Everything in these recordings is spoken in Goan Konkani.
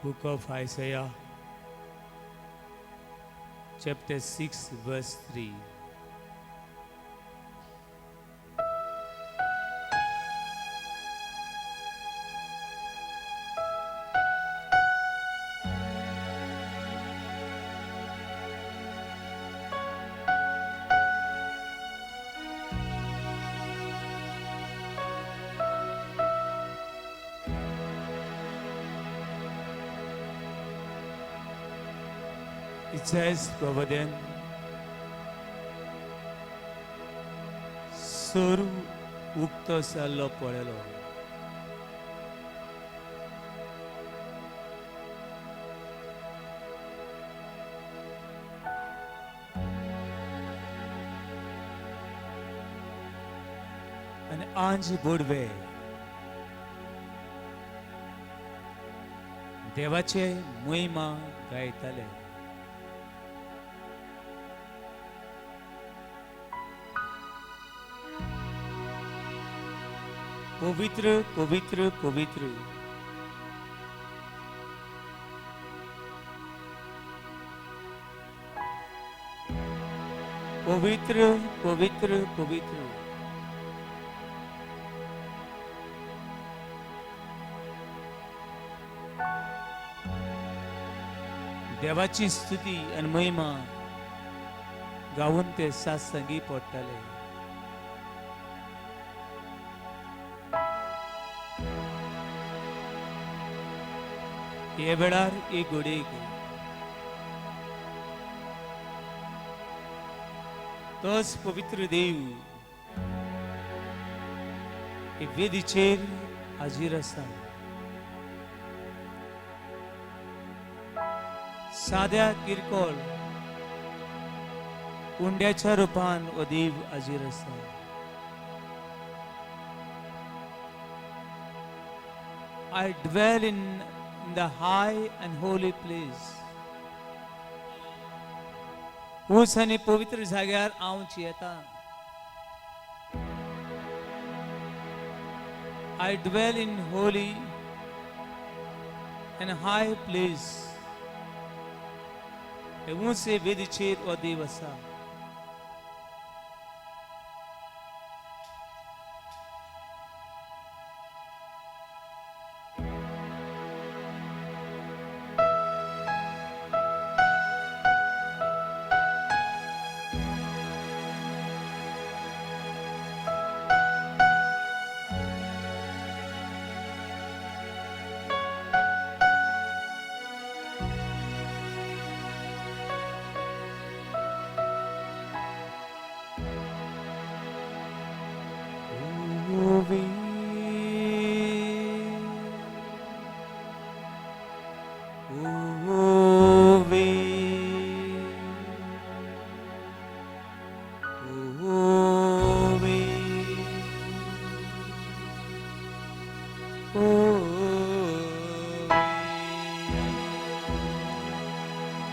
Book of Isaiah, chapter 6, verse 3. It says, प्रवदेन सर्व उक्तो जाल्लो पळयलो. आनी आंज बोडवे देवाचे महिमा गायताले. पवित्र पवित्र पवित्र पवित्र पवित्र पवित्र. देवाची स्तुती आनी महिमा गावन ते सात संगी पडटाले. हे वेळार एक घडयेक तोच पवित्र देव हे वेदीचेर हाजीर आसा. साद्या किरकोळ उंड्याच्या रुपान हो देव हाजीर आसा. I dwell in the high and holy place. ऊंच आनी पवित्र जाग्यार हांव जियेता. I dwell in holy and high place. हे ऊंच वेदीचेर हो देव आसा. Holy, holy, holy,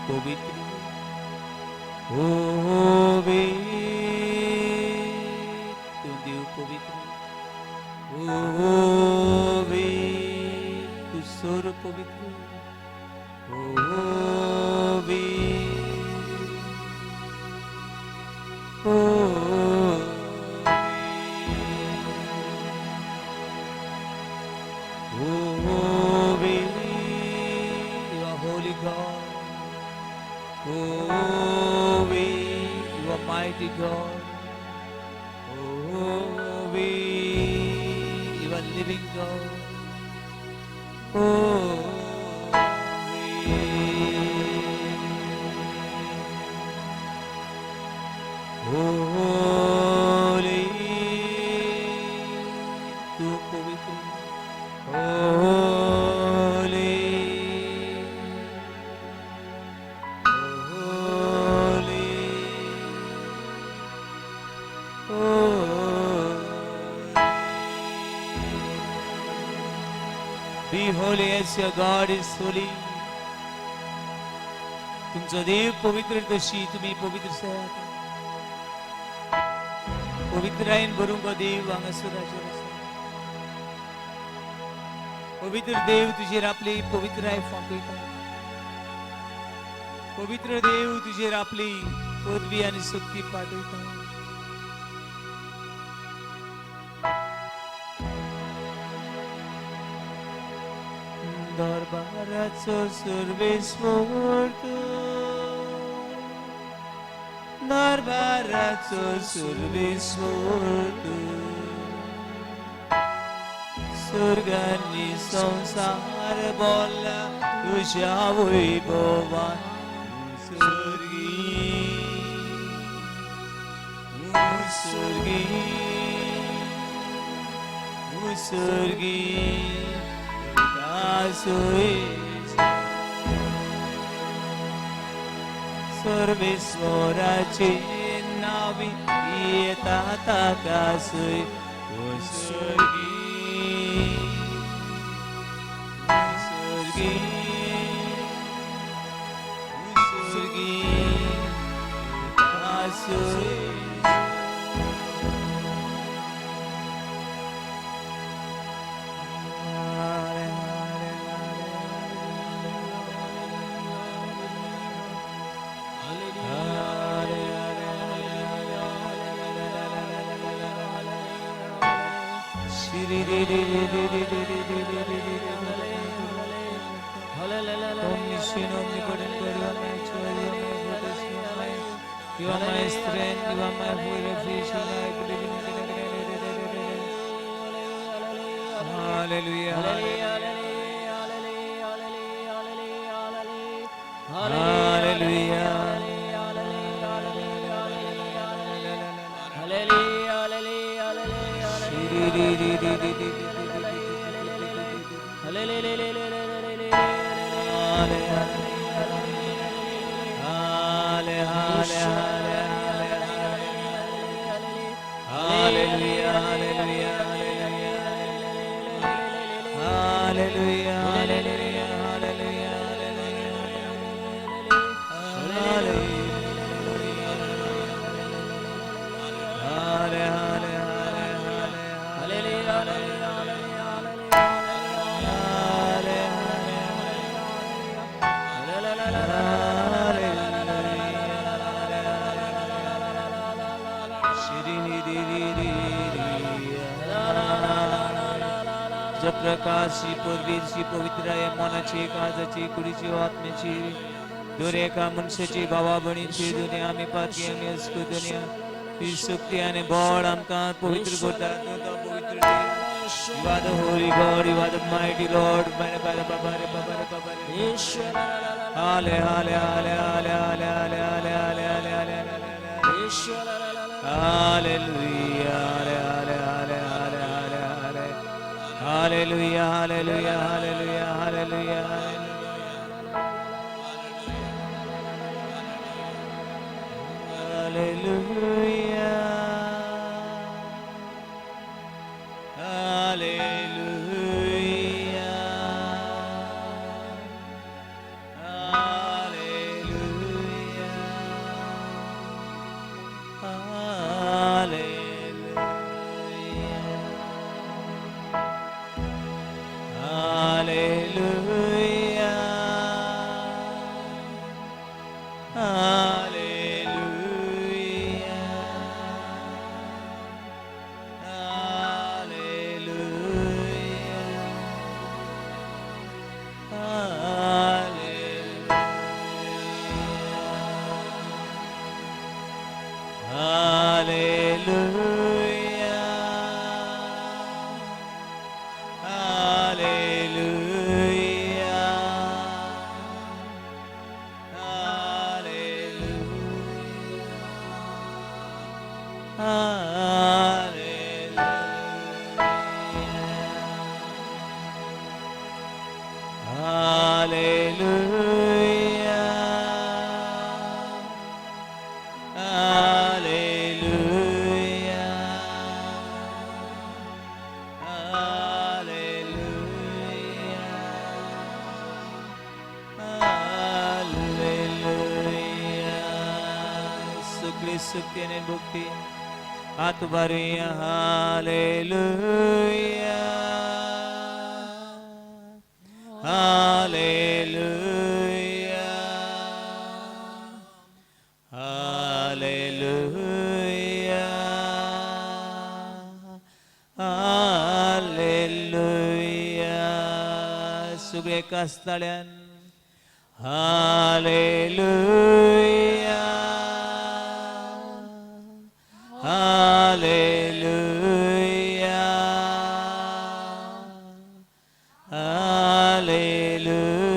पवित्र होवे तूं देव पवित्र होवे तूं सोर पवित्र होवे होवे होवे. You are holy God. Holy, you are mighty God. Holy, you are living God. Holy, holy, तूं पवित्र. Holy, holy, holy. Be holy as your God is holy. तुमचो देव पवित्र तशी तुम्ही पवित्र आहात. पवित्रायेन भरूंक हो देव हांगासर हाजीर आसा. पवित्र देव तुजेर आपली पवित्राय फांकयता. पवित्र देव तुजेर आपली पदवी आनी शक्ती पाठयता. दरबाराचो सर्वेस्वर तूं, दरबाराचो सर्वेस्वर तूं, स्वर्गांनी संवसार बोल्ला तुज्या वैभवान. स्वर्गी, स्वर्गी, स्वर्गी सर्वेश्वराचे नावे येता ताकासय. स्वर्गी, स्वर्गी, स्वर्गी आसय. Omniscient, omnipotent God, you are my joy, you are my fortress, you are my strength, you are my refuge, I believe in you. Hallelujah. Hallelujah. Hallelujah, hallelujah, hallelujah, hallelujah, hallelujah, hallelujah. प्रकाशी पदवीची पवित्राय मनाची, काळजाची, कुडीची, आत्म्याची, दर एका मनशाची, भावा भयणीची दुनिया आमी पातकी, आमी अस्कू दुनिया ही शक्ती आनी बळ आमकां पवित्र करता तूं. तो पवित्र. You are the holy God, you are the mighty Lord. बाबा बाबा रे बाबा रे बाबा रे. हाले हाले हाले हाले हाले हाले हाले हाले हाले हाले हाले. Hallelujah, हाले हाले हाले हाले हाले हाले. Hallelujah, hallelujah, hallelujah, hallelujah, hallelujah. Hallelujah. Hallelujah. Hallelujah. Hallelujah. Hallelujah. Hallelujah. Hallelujah. Hallelujah. Hallelujah. Hallelujah. Hallelujah. Hallelujah. Hallelujah. Hallelujah. Hallelujah. सगळी शक्ती आणि भक्ती हात उबारुया. हालेलुया. Hallelujah. Hallelujah. Hallelujah. सगळे कास्ताळ्यान Hallelujah. Hallelujah. Hallelujah. Hallelujah.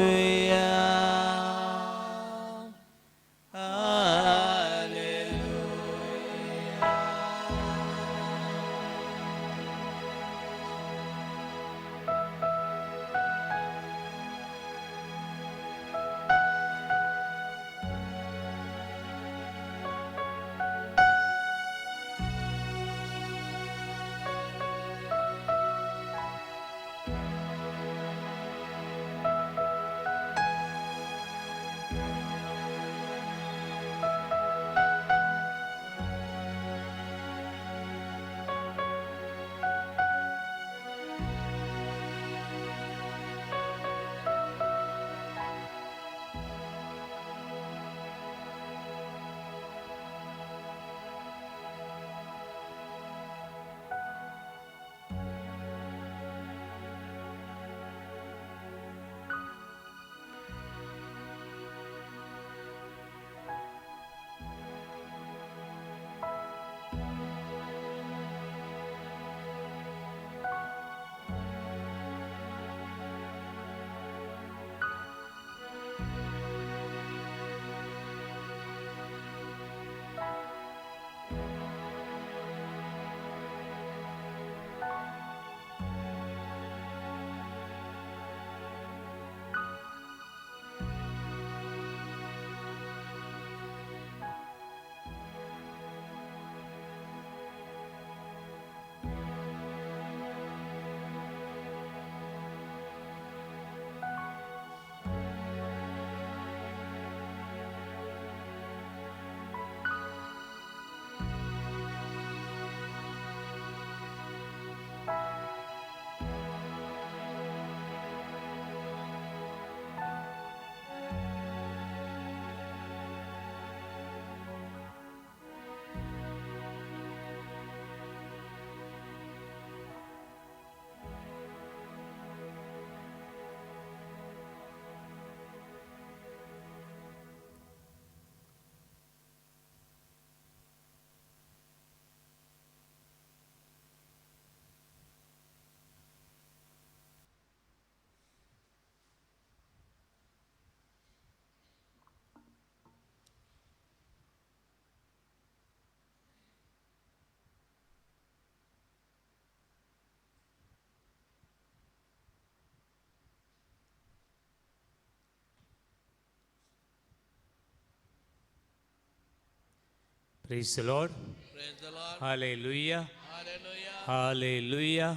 Praise the Lord. Praise the Lord. Hallelujah. Hallelujah. Hallelujah.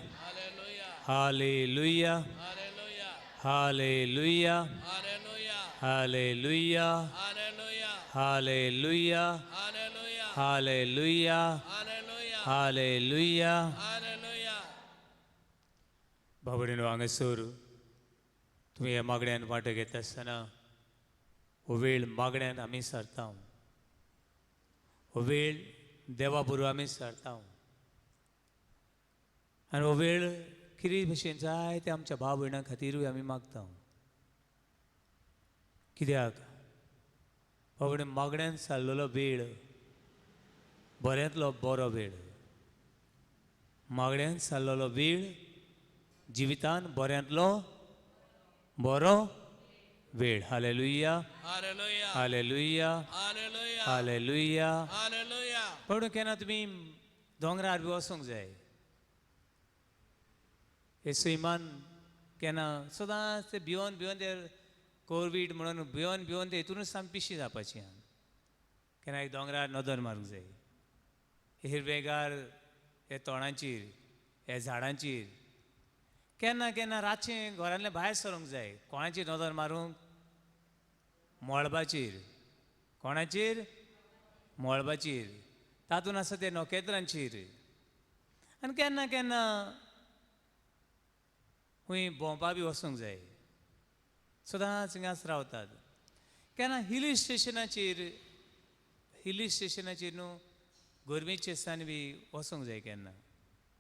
Hallelujah. Hallelujah. Hallelujah. Hallelujah. Hallelujah. Hallelujah. Hallelujah. Hallelujah. Hallelujah. Hallelujah. Hallelujah. Hallelujah. Hallelujah. भावडेनो हांगासर तुमी ह्या मागण्यान वांटो घेता आसतना हो वेळ मागण्यान आमी सरता, हो वेळ देवा बरोबर आमी सरता आनी हो वेळ कितें भशेन जाय ते आमच्या भाव भयणां खातीरूय आमी मागता. कित्याक भाव भयण मागण्यान सारलेलो वेळ बऱ्यांतलो बरो वेळ, मागण्यान सारलेलो वेळ जिवितान बऱ्यांतलो बरो वेळ. Hallelujah. Hallelujah. Hallelujah. Hallelujah. Hallelujah. Hallelujah. पण केन्ना तुमी दोंगरार बी वचूंक जाय. हे सैमान केन्ना सदांच ते भिवन भिवन ते कोवीड म्हणून भिवन भिवन ते हितूनच आमी पिशी जावपाची. केन्ना एक दोंगरार नदर मारूंक जाय, हिरवेगार हे तोंडाचेर हे झाडांचेर. केन्ना केन्ना रातचें घरांतल्यान भायर सरूंक जाय, कोणाचेर नदर मारूंक? मळबाचेर. कोणाचेर? मळबाचेर. तातूंत आसा ते नखेत्रांचेर. आनी केन्ना केन्ना खंय भोंवपा बी वचूंक जाय. सदांच हिंगाच रावतात. केन्ना हिली स्टेशनाचेर, हिली स्टेशनाचेर न्हू गरमेच्या दिसांनी बी वचूंक जाय केन्ना,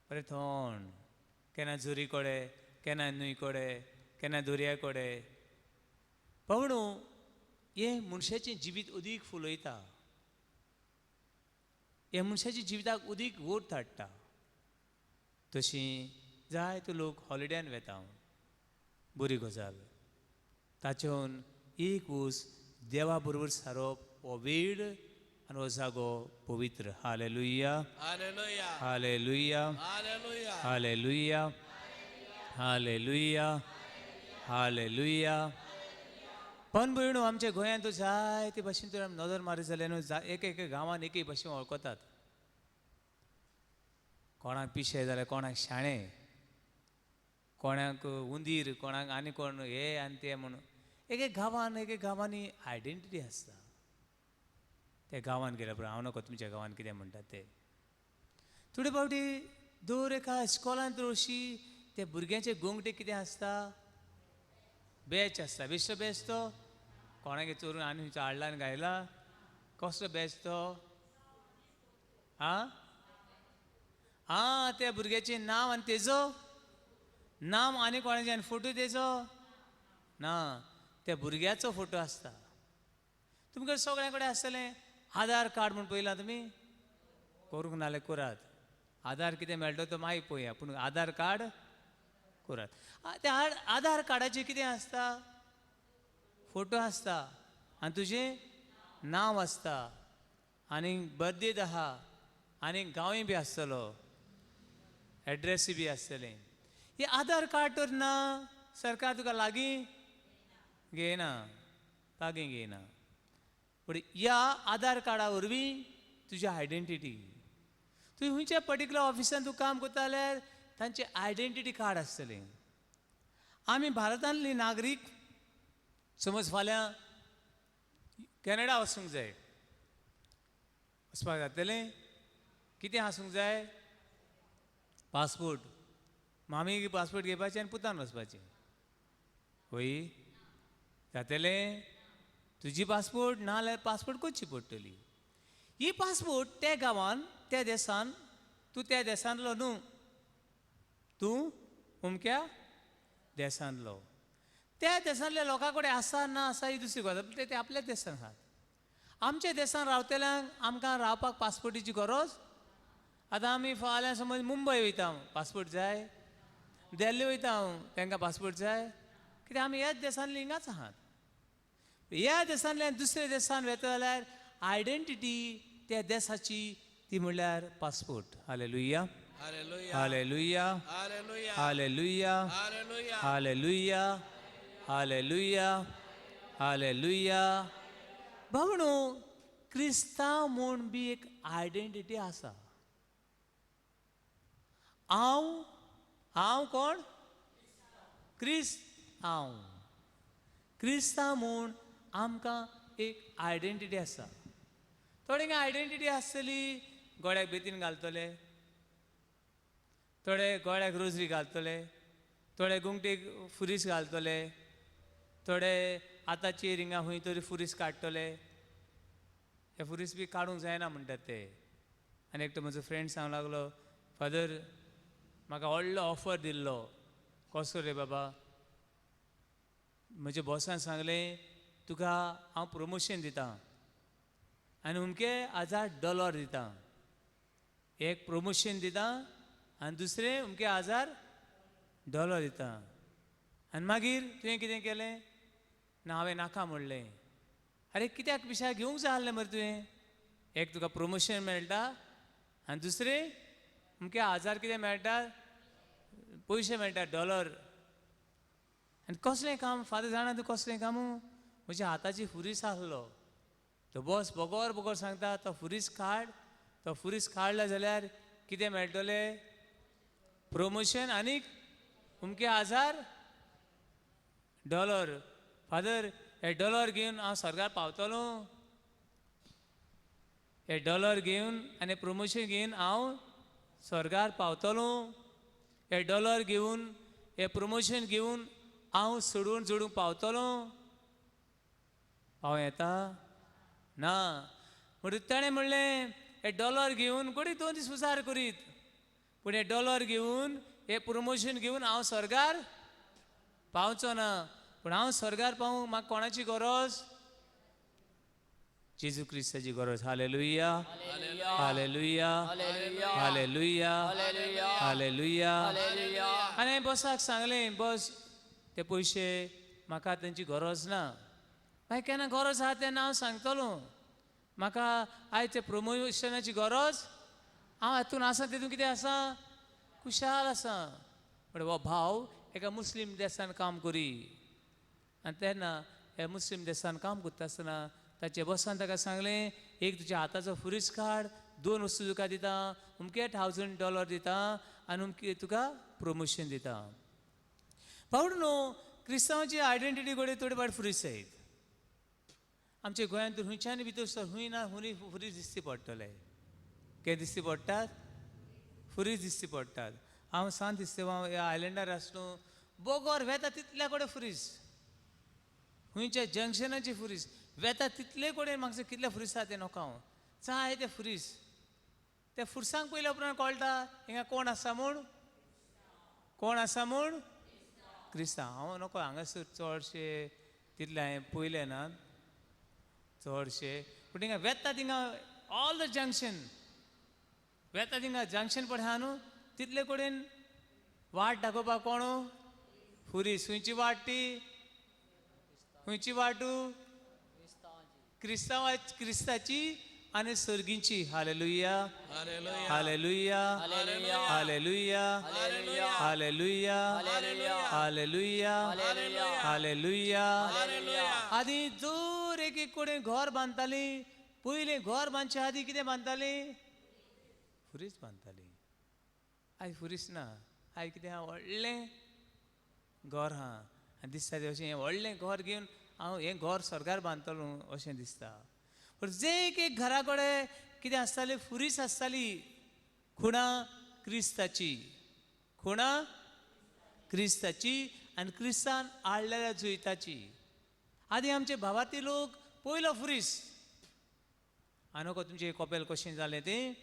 बरें थंड, केन्ना झरी कडेन, केन्ना न्हंय कडेन, केन्ना दर्या कडेन. पावणू हें मनशाचें जिवीत अदीक फुलयता, हें मनशाच्या जिविताक अदीक वोर्थ हाडटा. तशी जायते लोक हॉलिड्यान वेता, बरी गजाल. ताचेन एक वस देवा बरोबर सारप हो वेळ आनी हो जागो पवित्र. Hallelujah, hallelujah, hallelujah, hallelujah, hallelujah, hallelujah, hallelujah. पण भयणू आमच्या गोंयांत जायते भाशेन तर आमी नदर मारीत जाल्यार न्हू एक एक गांवांत एक एक भाशेन वळखतात. कोणाक पिशे जाल्यार कोणाक शाणे, कोणाक उंदीर, कोणाक आनी कोण हे आनी ते म्हणून एक एक गांवान एक एक गांवांनी आयडेंटिटी आसता. त्या गांवान गेल्या उपरांत हांव नको तुमच्या गांवान कितें म्हणटात ते. थोडे फावटी दर एका इस्कॉलांत अशी त्या भुरग्यांचे गोंगटे कितें आसता, बॅच आसता. बेश्टो बॅच तो कोणागे चोरून आनी खंयचो हाडला आनी घायला, कसलो बॅच तो? आं आं त्या भुरग्याचें नांव आनी तेजो नांव आनी कोणाचें आनी फोटो तेजो ना, त्या भुरग्याचो फोटो आसता. तुमकां सगळ्यां कडेन आसतलें आधार कार्ड म्हूण पळयलां तुमी? करूंक नाल्यार करात. आधार कितें मेळटा तो मागीर पळया, पूण आधार कार्ड करात. त्या आधार कार्डाचेर कितें आसता? फोटो आसता आनी तुजें नांव आसता आनी बर्थडे आहा आनी गांवूय बी आसतलो, एड्रेसूय बी आसतलें. हे आधार कार्ड तर ना सरकार तुका लागीं घेयना, लागीं घेयना. पूण ह्या आधार कार्डा वरवीं तुजी आयडेंटिटी, तुवें खंयच्या पर्टिकुलर ऑफिसान तूं काम करता जाल्यार तांचें आयडेंटिटी कार्ड आसतलें. आमी भारतांतली नागरीक समज फाल्यां कॅनडा वचूंक जाय, वचपाक जातलें? कितें आसूंक जाय? पासपोर्ट. मामी पासपोर्ट घेवपाचें आनी पुतान वचपाचें, वय जातलें? तुजी पासपोर्ट ना जाल्यार पासपोर्ट करची पडटली. ही पासपोर्ट त्या गांवान त्या देसान, तूं त्या देसांतलो न्हू, तूं अमक्या देसांतलो. त्या देसांतल्या लोकां कडेन आसा ना आसा ही दुसरी गजाल, पूण ते आपल्याच देसान आसात. आमच्या देसान रावतल्यांक आमकां रावपाक पासपोर्टीची गरज. आतां आमी फाल्यां समज मुंबय वयता, पासपोर्ट जाय. दिल्ली वयता हांव, तांकां पासपोर्ट जाय, कित्याक आमी ह्याच देसांतली हिंगाच आहात. ह्या देसांतल्यान दुसऱ्या देसान वता जाल्यार आयडेंटिटी त्या देसाची ती म्हणल्यार passport. Hallelujah, hallelujah, hallelujah, hallelujah, hallelujah, hallelujah. भावणो क्रिस्तांव म्हूण बी एक आयडेंटिटी आसा. हांव हांव कोण? क्रिस्त. हांव क्रिस्तांव म्हूण आमकां एक आयडेंटिटी आसा. थोड्यांक आयडेंटिटी आसतली गोळ्याक बेतीन घालतले, थोडे गोळ्याक रोजरी घालतले, थोडे गुंगटेक फुरीस घालतले, थोडे आतांची रिंगां खंय तरी फुरीस काडटले. हे फुरीस बी काडूंक जायना म्हणटात ते. आनी एकटो म्हजो फ्रेंड सांगूंक लागलो, फादर म्हाका व्हडलो ऑफर दिल्लो. कसो रे बाबा? म्हज्या बॉसान सांगलें तुका हांव प्रोमोशन दितां आनी अमके $1000 दितां. एक प्रोमोशन दितां आनी दुसरें अमके $1000 दितां. आनी मागीर तुवें कितें केलें? ना हांवें नाका म्हणलें. आरे कित्याक पिशा घेवंक जाय आसलें मरे तुवें? एक तुका प्रोमोशन मेळटा आनी दुसरें अमके हजार कितें मेळटा, पयशे मेळटा, डॉलर. आनी कसलें काम फादर जाणा तूं कसलें काम? म्हज्या हाताची फुरीस आसलो. तो बॉस बगोर बगोर सांगता तो फुरीस काड, तो फुरीस काडलो जाल्यार कितें मेळटलें? प्रोमोशन आनीक अमके $1000. फादर हे डॉलर घेवन हांव स्वर्गार पावतलो? हे डॉलर घेवन आनी प्रोमोशन घेवन हांव स्वर्गार पावतलो? हे डॉलर घेवन हे प्रोमोशन घेवन हांव सोडून जोडूंक पावतलो? पाव येता ना. म्हणटकीर ताणें म्हणलें हे डॉलर घेवन घोडी 2 दीस उजार करीत, पूण हे डॉलर घेवन हे प्रमोशन घेवन हांव स्वर्गार पावचो ना. पूण हांव स्वर्गार पावूंक म्हाका कोणाची गरज? जेजू क्रिस्ताची गरज. Hallelujah, hallelujah, hallelujah, hallelujah. आनी हांवें बॉसाक सांगलें, बॉस ते पयशे म्हाका तेंची गरज ना, मागीर केन्ना गरज आहा तेन्ना हांव सांगतलो. म्हाका आयज ते प्रमोशनाची गरज, हांव हातून आसा तितून कितें आसा, खुशाल आसा. पूण हो भाव एका मुस्लीम देसान काम करी आनी तेन्ना ह्या मुस्लीम देसान काम करता आसतना ताचे बॉसान ताका सांगलें, एक तुज्या हाताचो फुरीस काड, 2 वस्तू तुका दिता, अमके $1000 दिता आनी अमके तुका प्रमोशन दिता. भावड न्हू, क्रिस्तांवाची आयडेंटिटी घडये थोडे फावट फुरीस जायत. आमच्या गोंयांत तर खंयच्यान भितर सर खंय ना खंय फुरीस दिसती पडटले. कितें दिसती पडटात? फुरीस दिसती पडटात. हांव सांत इस्तेवांव ह्या आयलंडार आसलो, बोगोर वेता तितल्या कडेन फुरीस, खंयच्या जंक्शनाची फुरीस वेता तितले कडेन म्हाका कितले फुरीस आसा ते नोको हांव, जाय ते फुरीस. त्या फुरसांक पयल्या उपरांत कळटा हिंगा कोण आसा म्हूण, कोण आसा म्हूण, क्रिस्तांव. हांव नको हांगासर चडशे तितले हांवें पयले ना चडशे, पूण थिंगा वेता थिंगा ऑल the junction वेता थिंगा जंक्शन पळय आहा न्हू, तितले कडेन वाट दाखोवपाक कोण? फुरीस. खंयची वाट ती? खंयची वाटू? क्रिस्तांवा, क्रिस्ताची आनी सर्गीची. Hallelujah, hallelujah, hallelujah, hallelujah, hallelujah, hallelujah. आदी जर एक एक कडेन घर बांदताली, पयलें घर बांदचे आदी कितें बांदताली? फुरीस बांदताली. आयज फुरीस ना, आयज कितें आहा व्हडलें घर आहा आनी दिसता तें अशें हें व्हडलें घर घेवन हांव हें घर स्वर्गार बांदतलो अशें दिसता. पूण जे एक एक घरा कडेन कितें आसतालें? फुरीस आसताली. खुणा क्रिस्ताची, खुणा क्रिस्ताची आनी क्रिस्तान हाडलेल्या जुयताची. आदी आमचे भावाती लोक पयलो फुरीस, हांव नको तुमचें कपेल कशें जालें तें,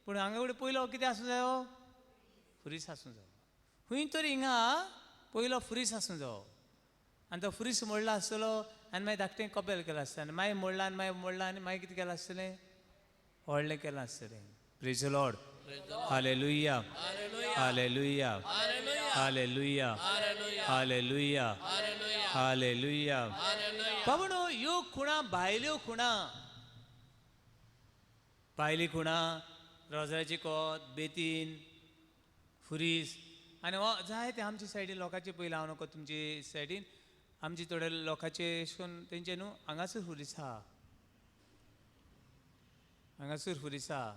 पूण हांगा कडेन पयलो कितें आसूं जायो? फुरीस आसूं जायो. खंय तरी हिंगा पयलो फुरीस आसूं जायो आनी तो फुरीस मोडला आसतलो आनी मागीर धाकटें कपेल केलां आसतलें आनी मागीर मोडला आनी मागीर मोडला आनी मागीर कितें केलां आसतलें? व्हडलें केलां आसतलें. Praise the lord, hallelujah, hallelujah, hallelujah, hallelujah, hallelujah. बाबा ह्यो खुणा भायल्यो खुणा, भायली खुणा, रोजराची कोत, बेतीन, फुरीस आनी हो जाय ते आमचे सायडीन लोकांचे पयलें हांव नको तुमचे सायडीन आमचे थोडे लोकांचे अशें करून तेंचे न्हू हांगासर फुरीस आहा, हांगासर फुरीस आहा,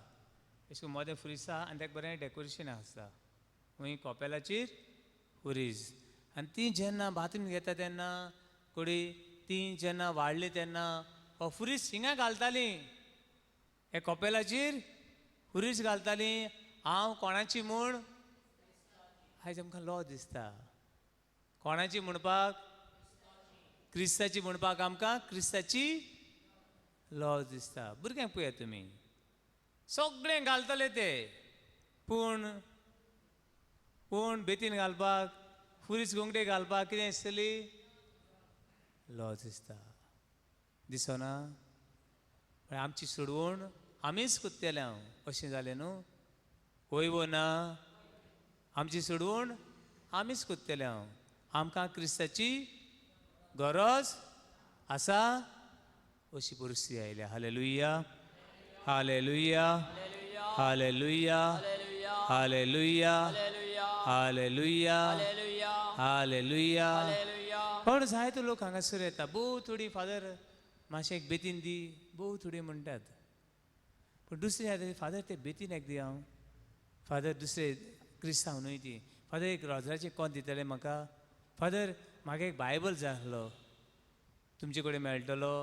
अशें करून मदें फुरीस आहा आनी ताका बरें डेकोरेशन आसता खंय कपेलाचेर फुरीस. आनी ती जेन्ना बाथरूम घेता तेन्ना कोडी ती जेन्ना वाडली तेन्ना हो फुरीस हिंगा घालताली, हे कपेलाचेर फुरीस घालताली. हांव कोणाची म्हूण आयज आमकां लॉ दिसता. कोणाची म्हणपाक? क्रिस्ताची म्हणपाक आमकां क्रिस्ताची लॉ दिसता. भुरग्यांक पळयात तुमी, सगळें घालतले ते, पूण पूण बेतीन घालपाक, फुरीस गोंगडे घालपाक कितें आसतली? लॉ दिसता. दिसना? आमची सोडवण आमीच कोत्तले हांव अशें जालें न्हू? वय वो ना? आमची सोडवण आमीच कोत्तले हांव. आमकां क्रिस्ताची गरज आसा अशी परिस्थिती आयल्या. Hallelujah, hallelujah, hallelujah, hallelujah, hallelujah, hallelujah. पण जायतो लोक हांगासर येता, भोव थोडी फादर मातशें एक बेतीन दी, भोव थोडी म्हणटात. पूण दुसरे आतां फादर ते बेतीन एक दी हांव, फादर दुसरे क्रिस्तांव न्हय ती, फादर एक रोजराचें कोंत दितलें म्हाका, फादर म्हाका एक बायबल जाय आसलो तुमचे कडेन मेळटलो.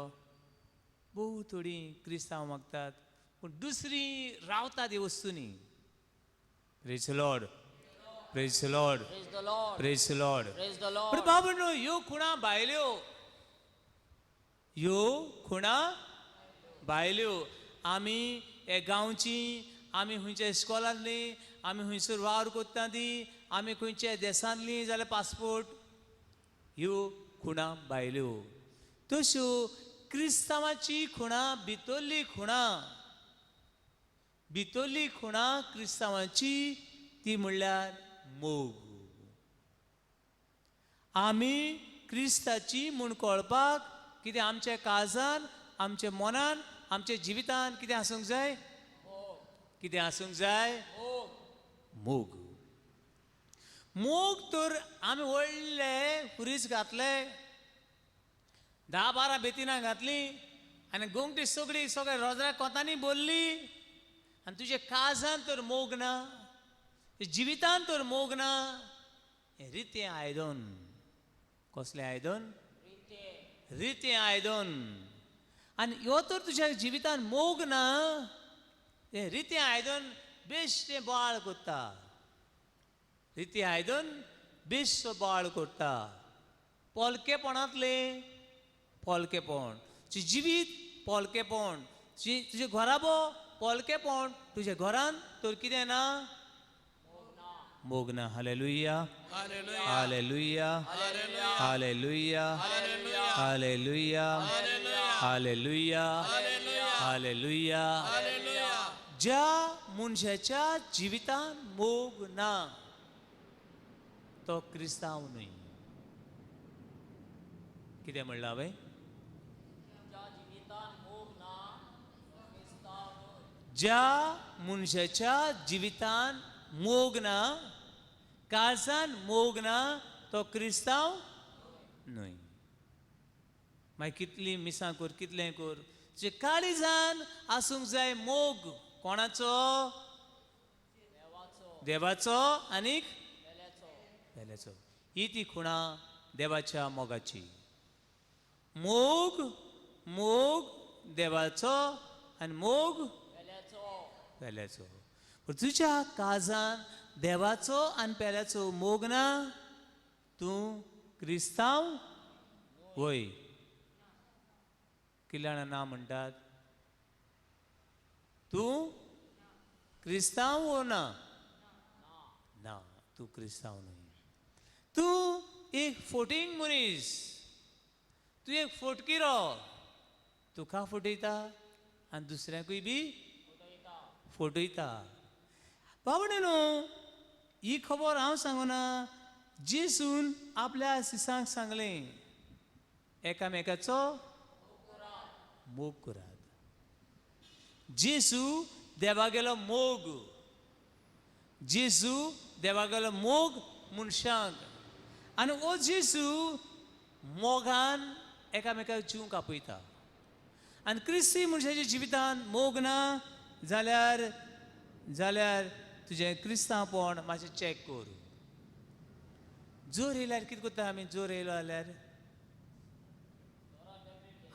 भोव थोडीं क्रिस्तांव मागतात, पूण दुसरी रावतात ह्या वस्तूंनी. Praise lord, Praise Lord. Praise the Lord. Praise Lord. Praise the पण Lord. बाबांनो, ह्यो खुणा भायल्यो, ह्यो खुणा भायल्यो. आमी हे गांवची, आमी खंयच्या इस्कॉलांतली, आमी खंयसर वावर कोत्ता ती, आमी खंयच्या देशांतली जाल्यार पासपोर्ट, ह्यो खुणा भायल्यो. तश्यो क्रिस्तांवाची खुणा भितरली खुणा, भितरली खुणा क्रिस्तांवाची ती म्हणल्यार मोग. आमी क्रिस्ताची म्हूण कळपाक कितें आमच्या काळजान, आमच्या मनान, आमच्या जिवितान कितें आसूंक जाय? कितें आसूंक जाय? मोग. मोग तर आमी व्हडले पुरीस घातले, 10-12 बेतिनां घातली आनी गोंगटी सगळी सगळे रोजरा कोतांनी बोल्ली, आनी तुजे काळजान तर मोग ना, जिवितान तर मोग ना. हें रितें आयदन. कसलें आयदन? रितें आयदन. आनी ह्यो तर तुज्या जिवितान मोग ना, तें रितें आयदन बेश्टें बोवाळ करता. रितें आयदन बेश्टो बोवाळ करता. पोलकेपणांतलें पोलकेपण, तुजें जिवीत पोलकेपण, तुजें घराबो पोलकेपण, तुज्या घरान तर कितें ना? मोग ना. Hallelujah. Hallelujah. Hallelujah. Hallelujah. Hallelujah. Hallelujah. ज्या मनशाच्या जिवितान मोग ना तो क्रिस्तांव न्हय. कितें म्हणलां हांवें? ज्या मनशाच्या जिवितान मोग ना, काळजान मोग ना, तो क्रिस्तांव न्हय. मागीर कितली मिसां कर, कितलें कर, तुजे काळीजान आसूंक जाय मोग. कोणाचो? देवाचो आनीक पेल्याचो. ही ती खुणा देवाच्या मोगाची. मोग, मोग देवाचो आनी मोग पेल्याचो. पूण तुज्या काळजान देवाचो आनी पेल्याचो मोग ना, तूं क्रिस्तांव वय. कितल्या जाणां ना म्हणटात? तूं क्रिस्तांव वो ना? ना, तूं क्रिस्तांव न्हय. तूं एक फोटींग मनीस, तूं एक फोटकिरो. तुका फटयता आनी दुसऱ्याकूय बी फटयता. बाबडे न्हू, ही खबर हांव सांगना, जेसून आपल्या सिसांक सांगलें, एकामेकाचो मोग करात. जेसू देवागेलो मोग, जेसू देवागेलो मोग मनशांक. आनी ओ जेसू मोगान एकामेकाक जीव कापयता. आनी क्रिस्ती मनशाच्या जिवितान मोग ना जाल्यार, जाल्यार तुजें क्रिस्तांवपण मातशें चॅक कर. जोर येयल्यार कितें करता आमी? जोर येयलो जाल्यार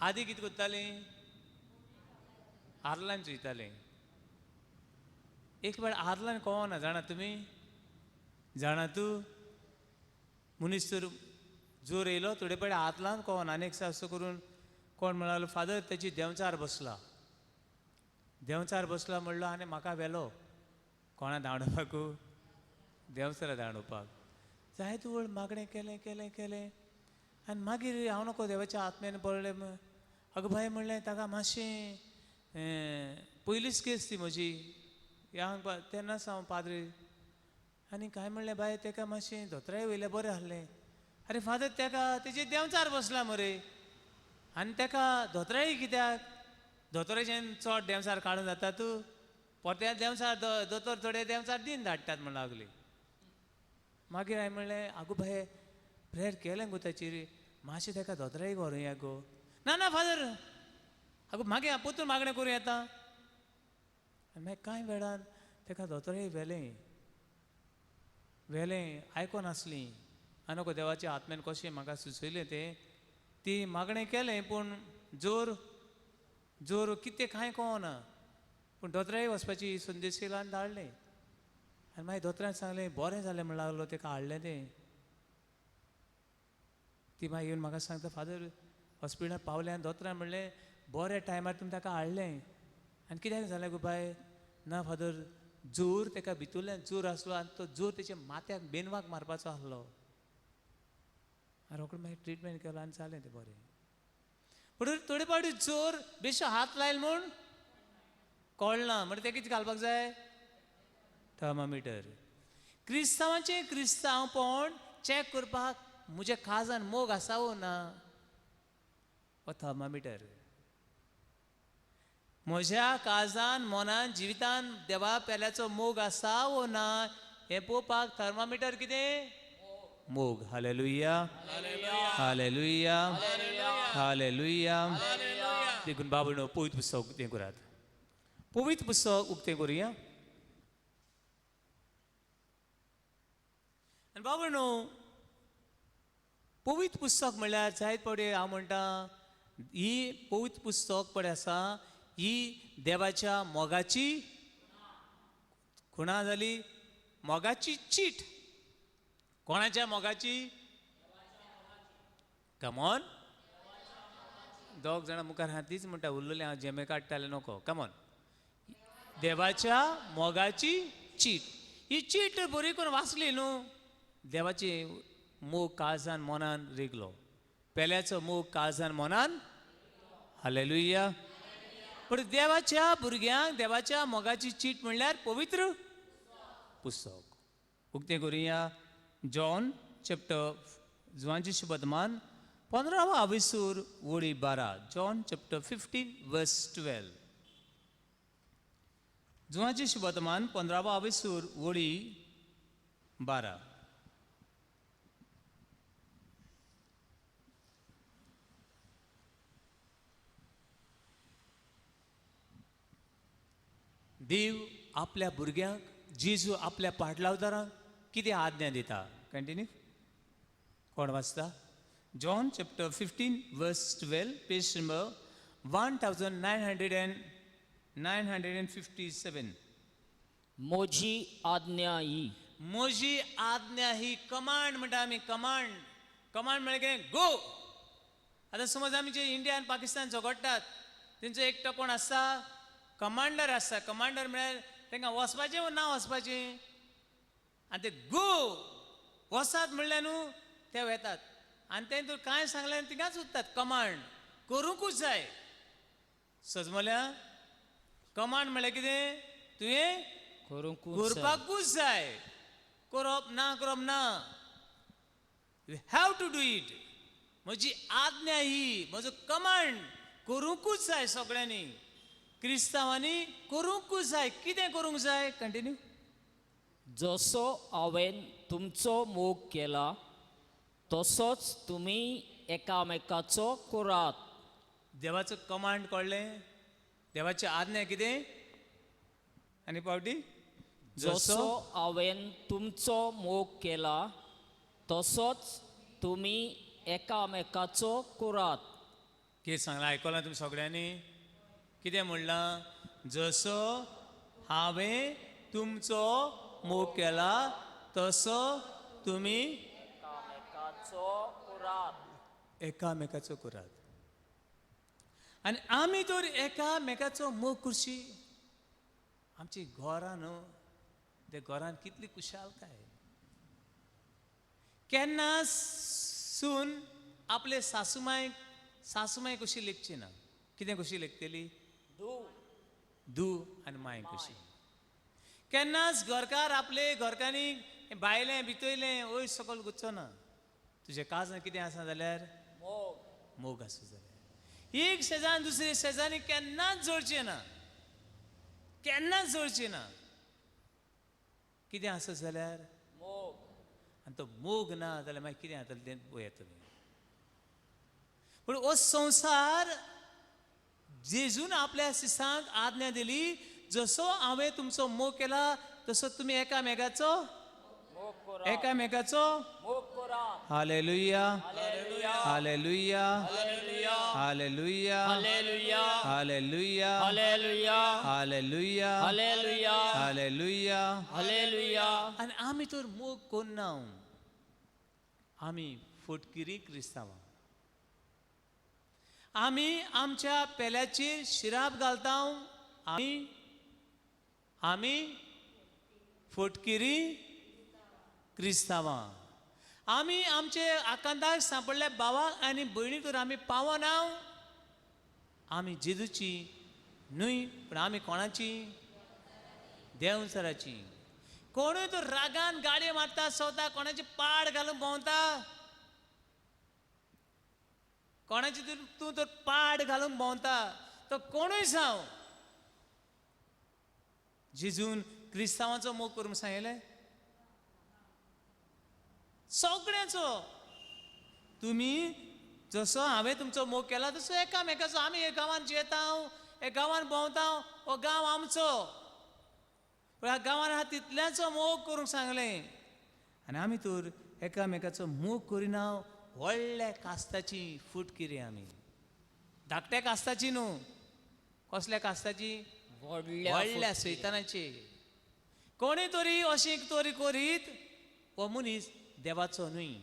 आदी कितें करतालीं? आर्लान चोयतालीं. एक वेळ आर्लान कळना, जाणा तुमी? जाणा तूं? मनीस तर जोर येयलो थोडे पडे आर्लान कळना. आनी एक असो करून कोण म्हणालो, फादर तेची देंवचार बसला, देंवचार बसला म्हणलो आनी म्हाका व्हेलो. कोणा धांवडोवपाकू? देंवचारा धांवडोवपाक. जायते वेळ मागणें केलें केलें केलें आनी मागीर हांव नको देवाच्या आत्म्यान पडलें. अगो बाय म्हणलें ताका मातशें पयलीच केस ती म्हजी ह्या तेन्नाच हांव पाद्री. आनी कांय म्हणलें बाय ताका मातशें धोतराय वयलें बरें आहलें. आरे फादर ताका तेजे देंवचार बसला मरे, आनी ताका धोतराय कित्याक? दोतोराच्यान चड देंवचार काडून जाता तूं, परते देंवचार दोतोर थोडे देंवचार दिन धाडटात म्हण लागली. मागीर हांवें म्हणलें, आगो बाये प्रेयर केलें गो ताचेर, मातशें ताका दोतोराय व्हरूया गो. ना ना फादर, आगो मागीर पोतून मागणें करूं येता. आनी मागीर कांय वेळान ताका दोतोराय व्हेलें, व्हेलें आयकोन आसली. आनी नको देवाच्या आत्म्यान कशें म्हाका सुचयलें तें, ती मागणें केलें पूण जोर जोर कितें कांय कळना. पूण दोतोराय वचपाची संदेश येयलो आनी धाडलें. आनी मागीर दोतोरान सांगलें बरें जालें म्हण लागलो, तेका हाडलें तें. ती मागीर येवन म्हाका सांगता, फादर हॉस्पिटलांत पावलें आनी दोतोरान म्हणलें बऱ्या टायमार तुमी ताका हाडलें. आनी कित्याक जालें गो बाय? ना फादर, जोर तेका भितूरल्यान जोर आसलो आनी तो जोर तेच्या माथ्याक बेनवाक मारपाचो आसलो. आनी रोकडो मागीर ट्रिटमेंट केलो आनी जालें तें बरें. पूण थोडे फावटी जोर बेश्टो हात लायल म्हूण कळना, म्हणटा तें कितें घालपाक जाय? थर्मामिटर. क्रिस्तांवाचें क्रिस्तांवपण चॅक करपाक म्हज्या काळजान मोग आसा वो ना, हो थर्मामिटर. म्हज्या काळजान, मनान, जिवितान देवा पेल्याचो मोग आसा वो ना हें पळोवपाक थर्मामिटर कितें? मोग. Hallelujah, hallelujah, hallelujah. देखून बाबा पवित्र पुस्तक उक्तें करात, पवित्र पुस्तक उक्तें करुया. आनी बाबा न्हू, पवित्र पुस्तक म्हणल्यार जायत फावटी हांव म्हणटा, ही पवित्र पुस्तक पळय आसा, ही देवाच्या मोगाची खुणा जाली, मोगाची चीट. कोणाच्या मोगाची? कमॉन, दोग जाणां मुखार आहा तीच म्हणटा, उरलेलें हांव जेमे काडटालें नको. कमॉन, देवाच्या मोगाची चीट. ही चीट बरी करून वाचली न्हू, देवाची मोग काळजान मनान रिगलो, पेल्याचो मोग काळजान मनान. हालेलुया. पूण देवाच्या भुरग्यांक देवाच्या मोगाची चीट म्हणल्यार पवित्र पुस्तक. उक्तें करुया जॉन चॅप्टर, जुवांची शुभतमान 15 आविसूर वळी 12. जॉन चॅप्टर 15 वर्स 12. जुवांची शुभतमान 15 आविसूर वळी 12. देव आपल्या भुरग्यांक, जेजू आपल्या पाटलावदारांक कितें आज्ञा दिता? कंटिन्यू. कोण वाचता? John chapter 15 verse 12, page number 1957. मोजी आज्ञा ही, म्हजी आज्ञा ही, कमांड म्हणटा आमी, कमांड. कमांड म्हळ्यार कितें? गो. आतां समज आमी जे इंडिया आनी पाकिस्तान झगडटात, तेंचो एकटो कोण आसता? कमांडर आसता. कमांडर म्हळ्यार तांकां वचपाचें वो ना वचपाचें, आनी ते गो वचात म्हणल्यार न्हू ते वेतात, आनी तें तूं कांय सांगलें तिंगाच उरतात. कमांड करूंकूच जाय. सजमल्या कमांड म्हळ्यार कितें? तुवें करपाकूच जाय. करप ना करप ना, you have to do it. म्हजी आज्ञा ही, म्हजो कमांड करूंकूच जाय. सगळ्यांनी क्रिस्तांवांनी करूंकूच जाय. कितें करूंक जाय? कंटिन्यू. जसो हांवें तुमचो मोग केला तसोच तुमी एकामेकाचो करात. देवाचो कमांड कळ्ळें? देवाची आज्ञा कितें? आनी पावटी, जसो हांवें तुमचो मोग केला तसोच तुमी एकामेकाचो करात. कितें सांगलां आयकलां तुमी सगळ्यांनी? कितें म्हणलां? जसो हांवें तुमचो मोग केला तसो तुमी एकामेकाचो करात. एकामेकाचो करात. आनी आमी तर एकामेकाचो मोग करशी, आमची घरां न्हू, ते घरान कितली खुशालकाय. केन्ना सून आपले सासूमायक, सासूमाय कशी लेखची ना, कितें कशी लेखतली? दू आनी माय कशी. केन्नाच घरकार आपले घरकांनी भायलें भितयलें वयर सकयल गुच्चो ना. तुजें काळजान कितें आसा जाल्यार मोग आसूं जाल्यार एक शेजान दुसरे शेजानी केन्नाच जोडचें ना, केन्नाच जोडचें ना. कितें आसत जाल्यार मोग. आनी तो मोग ना जाल्यार मागीर कितें जातलें तें पळयात तुमी. पूण हो संवसार जेजून आपल्या शिसांक आज्ञा दिली, जसो हांवें तुमचो मोग केला तसो तुमी एकामेकाचो एकामेकाचो. Hallelujah, hallelujah. Hallelujah. Hallelujah. Hallelujah. Hallelujah. Hallelujah. Hallelujah. Hallelujah. Hallelujah. आनी आमी तर मोग कोन्ना, आमी फटकिरी क्रिस्तांवां. आमी आमच्या पेल्याचेर शिराप घालता. आमी फटकिरी क्रिस्तांवां. आमी आमचे आकांताक सांपडल्या भावाक आनी भयणीक तर आमी पावना. आमी जेजूची न्हय, पूण आमी कोणाची? देंवचाराची. कोणूय तर रागान गाडयो मारता, सोता, कोणाची पाड घालून भोंवता, कोणाची तूं तर पाड घालून भोंवता, तो कोणूय जावं, जेजून क्रिस्तांवाचो मोग करूंक सांगलें, सगळ्यांचो. तुमी जसो हांवें तुमचो मोग केला तसो एकामेकाचो. आमी हे गांवान जियेता, हे गांवान भोंवता, हो गांव आमचो. पूण ह्या गांवान आहा तितल्यांचो मोग करूंक सांगलें. आनी आमी तर एकामेकाचो मोग करिना. व्हडल्या कास्ताची फुटकिरी आमी, धाकट्या कास्ताची न्हू. कसल्या कास्ताची? व्हडल्या सैतानाची. कोणी तरी अशी तरी करीत हो मनीस देवाचो न्हय,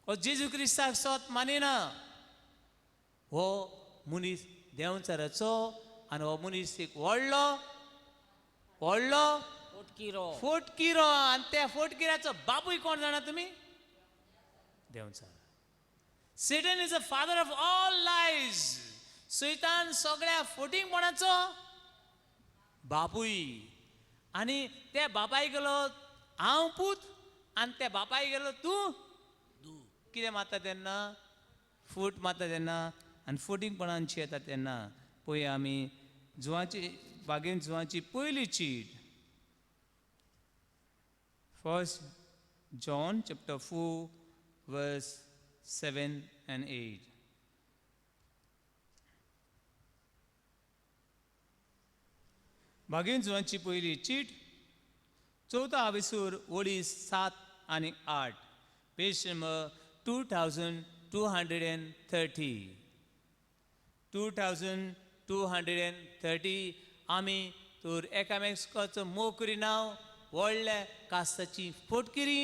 हो जेजू क्रिस्ताक सोत मानिना. हो मनीस देंवचाराचो आनी हो मनीस एक व्हडलो व्हडलो फटकिरो फटकिरो. आनी त्या फटकिऱ्याचो बापूय कोण जाणा तुमी? देंवचार. Satan is a father of all lies. सैतान सगळ्या फटींगपणाचो बापूय. आनी त्या बापाय गेलो हांव पूत, आनी त्या बापाय गेलो तूं. कितें मारता तेन्ना? फूट मारता तेन्ना आनी फटींगपणांची येता तेन्ना. पळय आमी जुवाची बागेन जुवाची पयली चीट, 1 John chapter 4 verse 7 and 8. बागेन जुवांची पयली चीट, 4 आविसूर ओळी 7 आनी 8, पेज नंबर 2230. 2230. आमी तर एकामेकाचो मोग करिना. व्हडल्या कास्ताची फटकिरी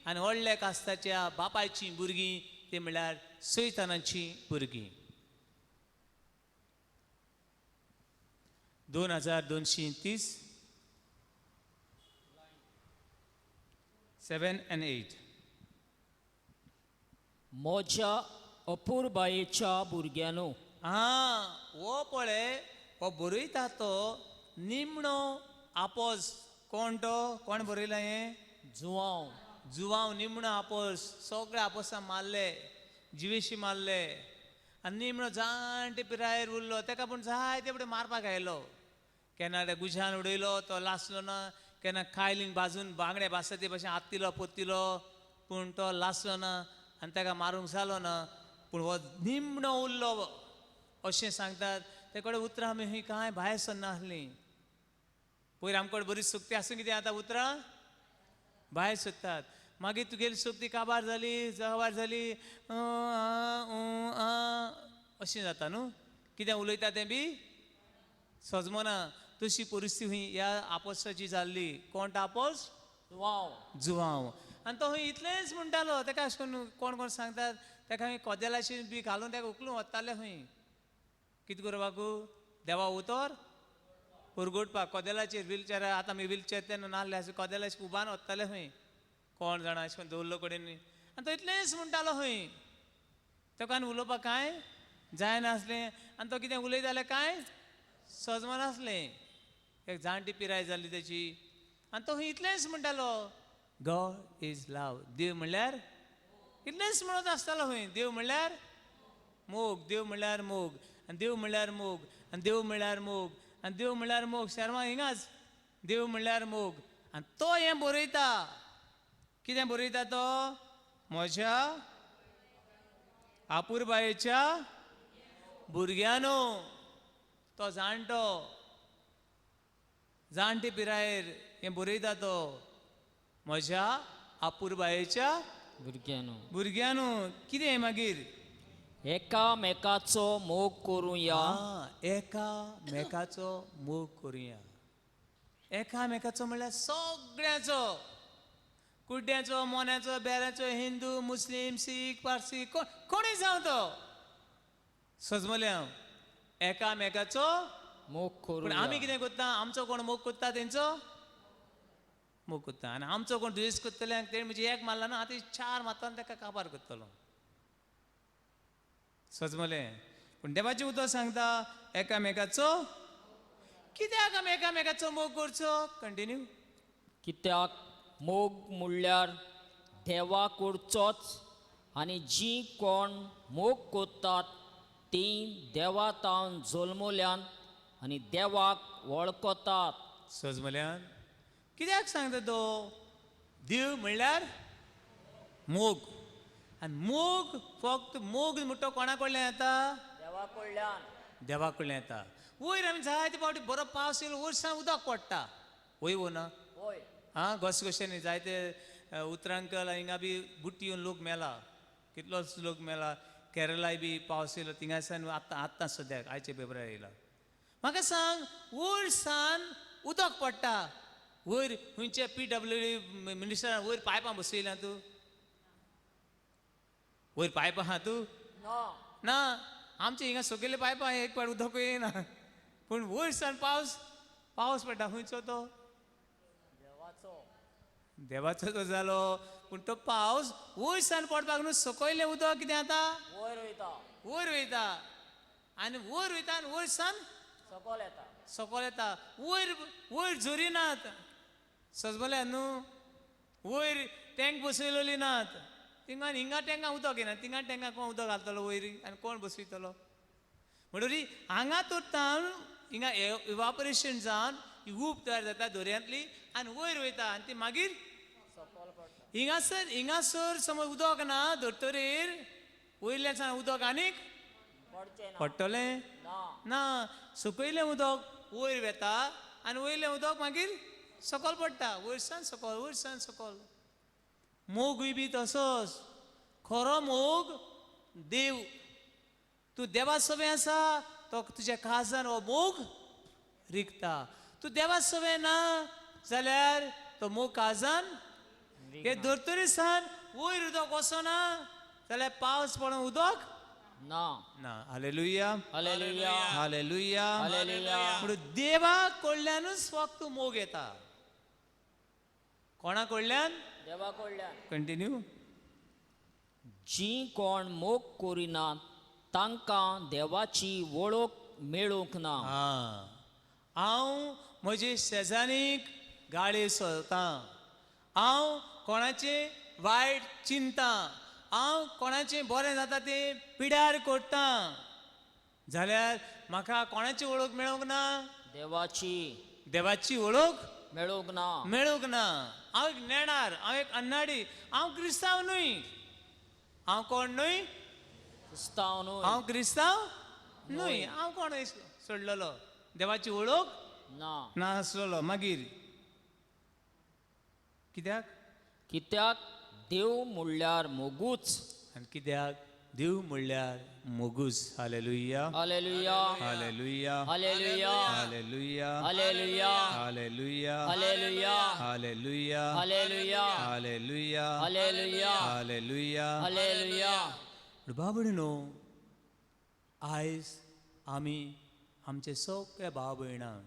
आनी व्हडल्या कास्ताच्या बापायची भुरगीं, ती म्हणल्यार सैतानाची भुरगीं. 2230, 7 and 8. म्हज्या अपुरबायेच्या भुरग्यांनो. आं, हो पळय हो बरयता तो निमणो आपोस. कोण तो? कोण बरयला हें? जुवांव. जुवांव निमणो आपोस. सगळे आपोसां मारले, जिवेशी मारले आनी निमणो जाणटे पिरायेर उरलो. तेका पूण जायते फुडें मारपाक आयलो. केन्ना त्या गुजान उडयलो, तो लासलो ना. केन्ना कायलीन भाजून बांगडे भाजता ते भशेन आत्तिलो पोत्तिलो, पूण तो लासलो ना आनी ताका मारूंक जालो ना. पूण हो निमणो उरलो अशें सांगतात. ते कडेन उतरां आमी ही कांय भायर सरनासलीं. पयर आमकडे बरी सुक्ती आसूं कितें, आतां उतरां भायर सोदतात. मागीर तुगेली सुक्ती काबार जाली, जबार जाली, अशें जाता न्हू. कितें उलयता तें बी सजमना. तशी परिस्थिती हुंय ह्या आपोसाची जाल्ली. कोण तो आपोस? जुवांव. जुवांव. आनी तो हुंय इतलेंच म्हणटालो. ताका अशें करून कोण कोण सांगतात ताका खंय कोदेलाशी बी घालून ताका उखलून वताले खंय. कितें करपाकू? देवा उतर पुरगुटपाक कोदेलाचेर व्हीलचेर. आतां आमी व्हीलचेर तेन्ना नासले, अशें कोदेलाचेर उबान वताले खंय. कोण जाणा अशें करून दवरलो कडेन. आनी तो इतलेंच म्हणटालो खंय. ताका आनी उलोवपाक कांय जायनासलें. आनी तो कितें उलयता जाल्यार कांय सजमनासलें. एक जाणटी पिराय जाल्ली तेची. आनी तो खंय इतलेंच म्हणटालो, गॉड is love. देव म्हणल्यार इतलेंच म्हणत आसतालो खंय. देव म्हणल्यार मोग, देव म्हणल्यार मोग, आनी देव म्हणल्यार मोग, आनी देव म्हणल्यार मोग, आनी देव म्हणल्यार मोग. शर्मा हिंगाच देव म्हणल्यार मोग. आनी तो हें बरयता. कितें बरयता तो? म्हज्या आपुरबायेच्या भुरग्यांनो. तो जाणटो, जाणटे पिरायेर हें बरयता तो, म्हज्या आपुरबायेच्या भुरग्यांनो. भुरग्यांनो. कितें मागीर? एकामेकाचो मोग करुया. एकामेकाचो मोग करुया. एकामेकाचो म्हणल्यार सगळ्यांचो, कुड्ड्याचो, मोन्याचो, बेऱ्याचो, हिंदू, मुस्लीम, सीख, पारसी, कोणूय जावं तो. सजमलें हांव, एकामेकाचो मोग पूण आमी करुया. कितें करता, आमचो कोण मोग करता तेंचो मोग करता, आनी आमचो कोण दुयेंस करतले तेणें म्हणजे एक मारला ना, आतां चार मारता आनी ताका काबार करतलो. सजमलें. पूण देवाचें उतर सांगता एकामेकाचो. कित्याक आमी एकामेकाचो मोग करचो? कंटिन्यू. कित्याक मोग म्हणल्यार देवा करचोच, आनी जीं कोण मोग करतात तीं देवा तावन जल्मल्यान आनी देवाक वळखतात. सजमल्यान कित्याक सांगता तो? देव म्हणल्यार मोग, आनी मोग फक्त मोग म्हणटा कोणा कडल्यान येता? देवा कडल्यान. देवा कडल्यान येता. वयर आमी जायते फावटी बरो पावस येयलो वर्सां उदक पडटा, वय वो ना? वय. आं, घसघश्यांनी जायते उतरांकल हिंगा बी बुट्टी येवन लोक मेला, कितलोच लोक मेला. केरलाय बी पावस येयलो थिंगासान आतां आत्तां सद्याक आयच्या पेपरार येयला. म्हाका सांग, वयर सान उदक पडटा, वयर खंयचे PWD मिनिस्टरान वयर पायपां बसयल्या तूं? वयर पायपां आहा तूं? ना. ना, आमचे हिंगा सकयले पायपां एक फावट उदक येयना, पूण वयर सान पावस पावस पडटा. खंयचो तो? देवाचो. देवाचो तो जालो, पूण तो पावस वयर सान पडपाक न्हू, सकयलें उदक कितें जाता? वयर वयता. वयर वयता, आनी वयर वयता आनी वयर सान सकयल येता. सकयल येता. वयर वयर झरी नात, सजमल्या न्हू, वयर टँक बसयलेली नात थिंगा. हिंगा टँका उदक येना, थिंगा टँका कोण उदक घालतलो वयर आनी कोण बसयतलो? म्हणटरी हांगा तर हिंगा इवापरेशन जावन ही ऊब तयार जाता दर्यांतली आनी वयर वयता, आनी ती मागीर सकयल पडटा. हिंगासर हिंगासर समज उदक ना धर्तरेर, वयल्यान उदक आनीक पडचें ना. पडटलें ना. ना. सकयलें उदक वयर वेता आनी वयलें उदक मागीर सकयल पडटा, वयरसान सकयल, वयरसान सकयल. मोगूय बी तसोच. खरो मोग देव, तूं देवा सवें आसा तो तुज्या काळजान हो मोग रिगता. तूं देवा सवें ना जाल्यार तो मोग काळजान हे धर्तरे सान वयर उदक वचना जाल्यार पावस पडून उदक ना. ना. हालेलुया. हालेलुया. हालेलुया. हालेलुया. म्हणून देवा कडल्यानूच फक्त मोग येता. कोणा कडल्यान? देवा कडल्यान. कंटिन्यू. जीं कोण मोग करिनात तांकां देवाची वळख मेळूंक ना. आं, हांव म्हजे शेजारीक गाळी सोदतां, हांव कोणाचें वायट चिंता, हांव कोणाचें बरें जाता तें पिड्यार करता, जाल्यार म्हाका कोणाची वळख मेळूंक ना? देवाची. देवाची वळख मेळूंक ना. मेळूंक ना. हांव एक नेणार, हांव एक अन्नाडी, हांव क्रिस्तांव न्हय. हांव कोण न्हय? क्रिस्तांव न्हय. हांव क्रिस्तांव न्हय. हांव कोण सोडलेलो, देवाची वळख ना. नासलेलो. मागीर कित्याक? कित्याक देव म्हणल्यार मोगूच. आनी कित्याक देव म्हणल्यार मोगूच. Hallelujah. Hallelujah. Hallelujah. Hallelujah. Hallelujah. Hallelujah. Hallelujah. Hallelujah. Hallelujah. Hallelujah. Hallelujah. Hallelujah. Hallelujah. Hallelujah. भाव भयणो, आयज आमी आमचे सगळ्या भाव भयणांक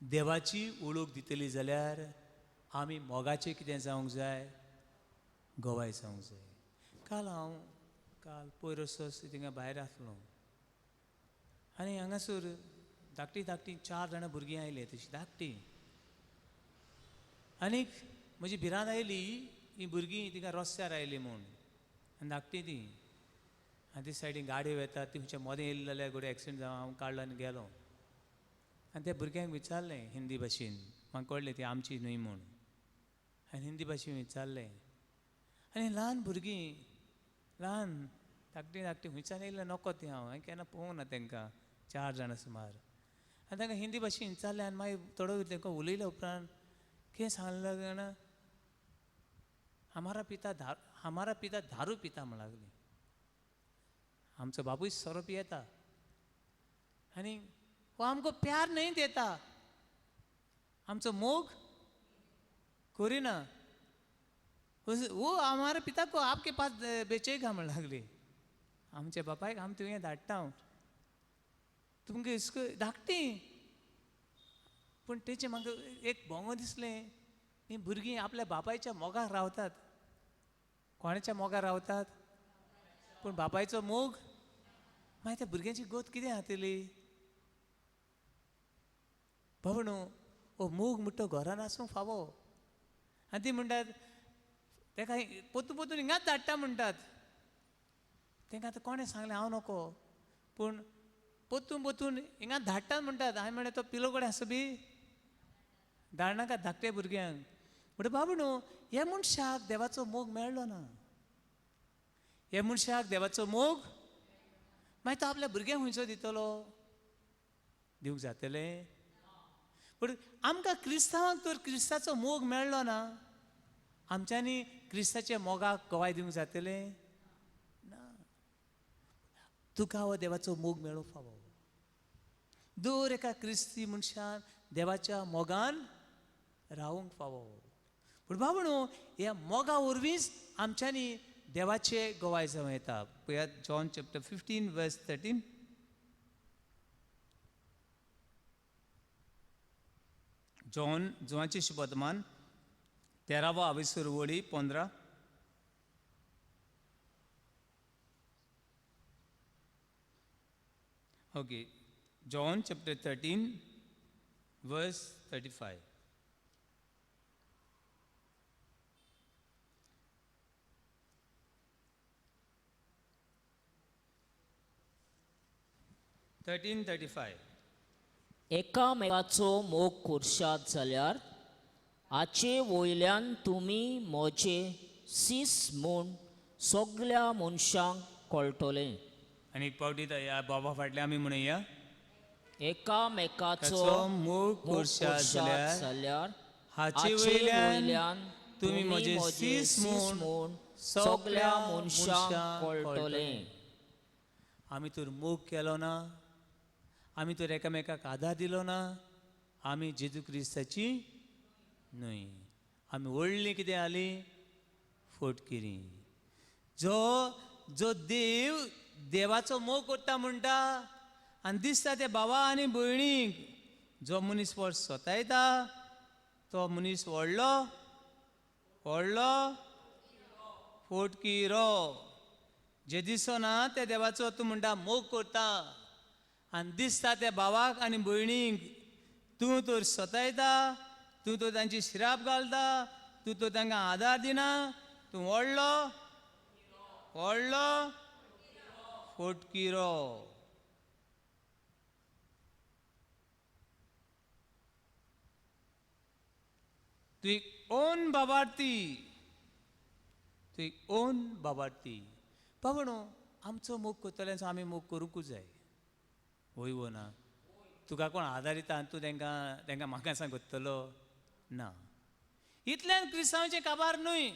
देवाची वळख दितली जाल्यार आमी मोगाचें कितें जावंक जाय? गवाय जावंक जाय. काल हांव काल पयर असोच थिंगा भायर आसलो आनी हांगासर धाकटी धाकटी चार जाणां भुरगीं आयलीं, तशीं धाकटी, आनीक म्हजी भिरांत आयली ही भुरगीं थिंगा रस्त्यार आयलीं म्हूण. आनी धाकटी ती, आनी ते सायडीन गाडयो वेतात, ती खंयच्या मदें येयली जाल्यार घडये एक्सिडंट जावं. हांव काडलो आनी गेलो आनी त्या भुरग्यांक विचारलें हिंदी भाशेन. म्हाका कळ्ळें ती आमची न्हय म्हूण. आनी हिंदी भाशेन विचारलें आनी ल्हान भुरगीं, ल्हान धाकटीं धाकटीं, खंयच्यान येयलें नको ती, हांव हांवें केन्ना पळोवंक ना तांकां, चार जाणां सुमार. आनी तांकां हिंदी भाशेन विचारलें आनी मागीर थोडो तांकां उलयल्या उपरांत कितें सांगलें जाणा, हमारा पिता हमारा पिता दारू पिता म्हण लागली. आमचो बापूय सोरो पियेता आनी वो आमकां प्यार नहीं देता, आमचो मोग करिना, वो हमारे पिता को आपके पास बेचेगा म्हण लागली. आमच्या बापायक आमी तुवें धाडटा, तुमकां इसको धाकटी. पूण तेचें म्हाका एक भोंगो दिसलें, हीं भुरगीं आपल्या बापायच्या मोगाक रावतात. कोणाच्या मोगार रावतात? पूण बापायचो मोग मागीर त्या भुरग्यांची गोत कितें जातली? बाबा न्हू हो मोग म्हणटा तो घरान आसूंक फावो. आनी ती म्हणटात तेका पोतून पोतून हिंगाच धाडटा म्हणटात. तेंकां आतां कोणें सांगलें हांव नको, पूण पोतून पोतून हिंगा धाडटात म्हणटात. हांवें म्हणलें तो पिलो कडेन आसा बी धाडनाका धाकटे भुरग्यांक. म्हणटा बाबा न्हू ह्या मनशाक देवाचो मोग मेळ्ळो ना, ह्या मनशाक देवाचो मोग मागीर तो आपल्या भुरग्यांक खंयचो दितलो? दिवंक जातलें? पूण आमकां क्रिस्तांवांक तर क्रिस्ताचो मोग मेळ्ळो ना, आमच्यांनी क्रिस्ताच्या मोगाक गवाय दिवंक जातलें ना. तुका हो देवाचो मोग मेळूंक फावो. दर एका क्रिस्ती मनशान देवाच्या मोगान रावूंक फावो. पूण बाबा न्हू ह्या मोगा वरवींच आमच्यांनी देवाचे गवाय जावं येता. पळयात John chapter 15 verse 13. John जुवांचे शुभवर्तमान 13 आविसर वळी 15. Okay, John chapter 13 verse 35. 13:35. एकामेकाचो मोग करशात जाल्यार हाचे वयल्यान तुमी म्हजे सीस म्हूण सगल्या मनशांक कळटलें. आनी एक पावटी ह्या बाबा फाटल्यान आमी म्हणया, एकामेकाचो मोग करशात जाल्यार हाचे वयल्यान तुमी म्हजे सीस म्हूण सगल्या मनशांक कळटलें. आमी तर मोग केलो ना, आमी तर एकामेकाक आदार दिलो ना, आमी जेजू क्रिस्ताची न्हय. आमी व्हडली कितें जाली? फोटकिरी. जो जो देव देवाचो मोग करता म्हणटा आनी दिसता ते भावा आनी भयणीक जो मनीस व्हड सोतायता तो मनीस व्हडलो व्हडलो फोटकिरो. जे दिसना ते देवाचो तूं म्हणटा मोग करता आनी दिसता त्या भावाक आनी भयणीक तूं तर सतायता, तूं तर तांची शिराप घालता, तूं तर तांकां आदार दिना, तूं व्हडलो व्हडलो फोटकिरो. तूं एक ओन बाबार्थी, तूं एक ओन बाबार्थी. बाबा न्हू आमचो मोग करतल्यांचो आमी मोग करूंकूच जाय. वय वो ना? तुका कोण आदार दिता आनी तूं तांकां तांकां म्हाका सांग करतलो ना. इतल्यान क्रिस्तांवाचें काबार न्हय.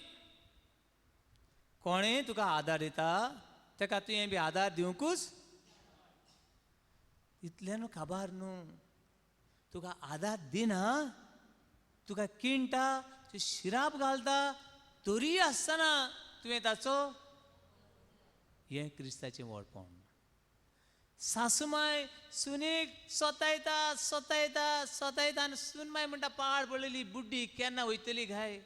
कोणें तुका आदार दिता ताका तुवें बी आदार दिवंकूच, इतल्यान काबार न्हू. तुका आदार दिना, तुका किणटा, तूं शिराप घालता, तरी आसतना तुवें ताचो हें क्रिस्ताचें व्हडपण. सासूमाय सुनेक सोतायता सोतायता सोतायता आनी सूनमाय म्हणटा पाड पडलेली बुड्डी केन्ना वयतली घाय.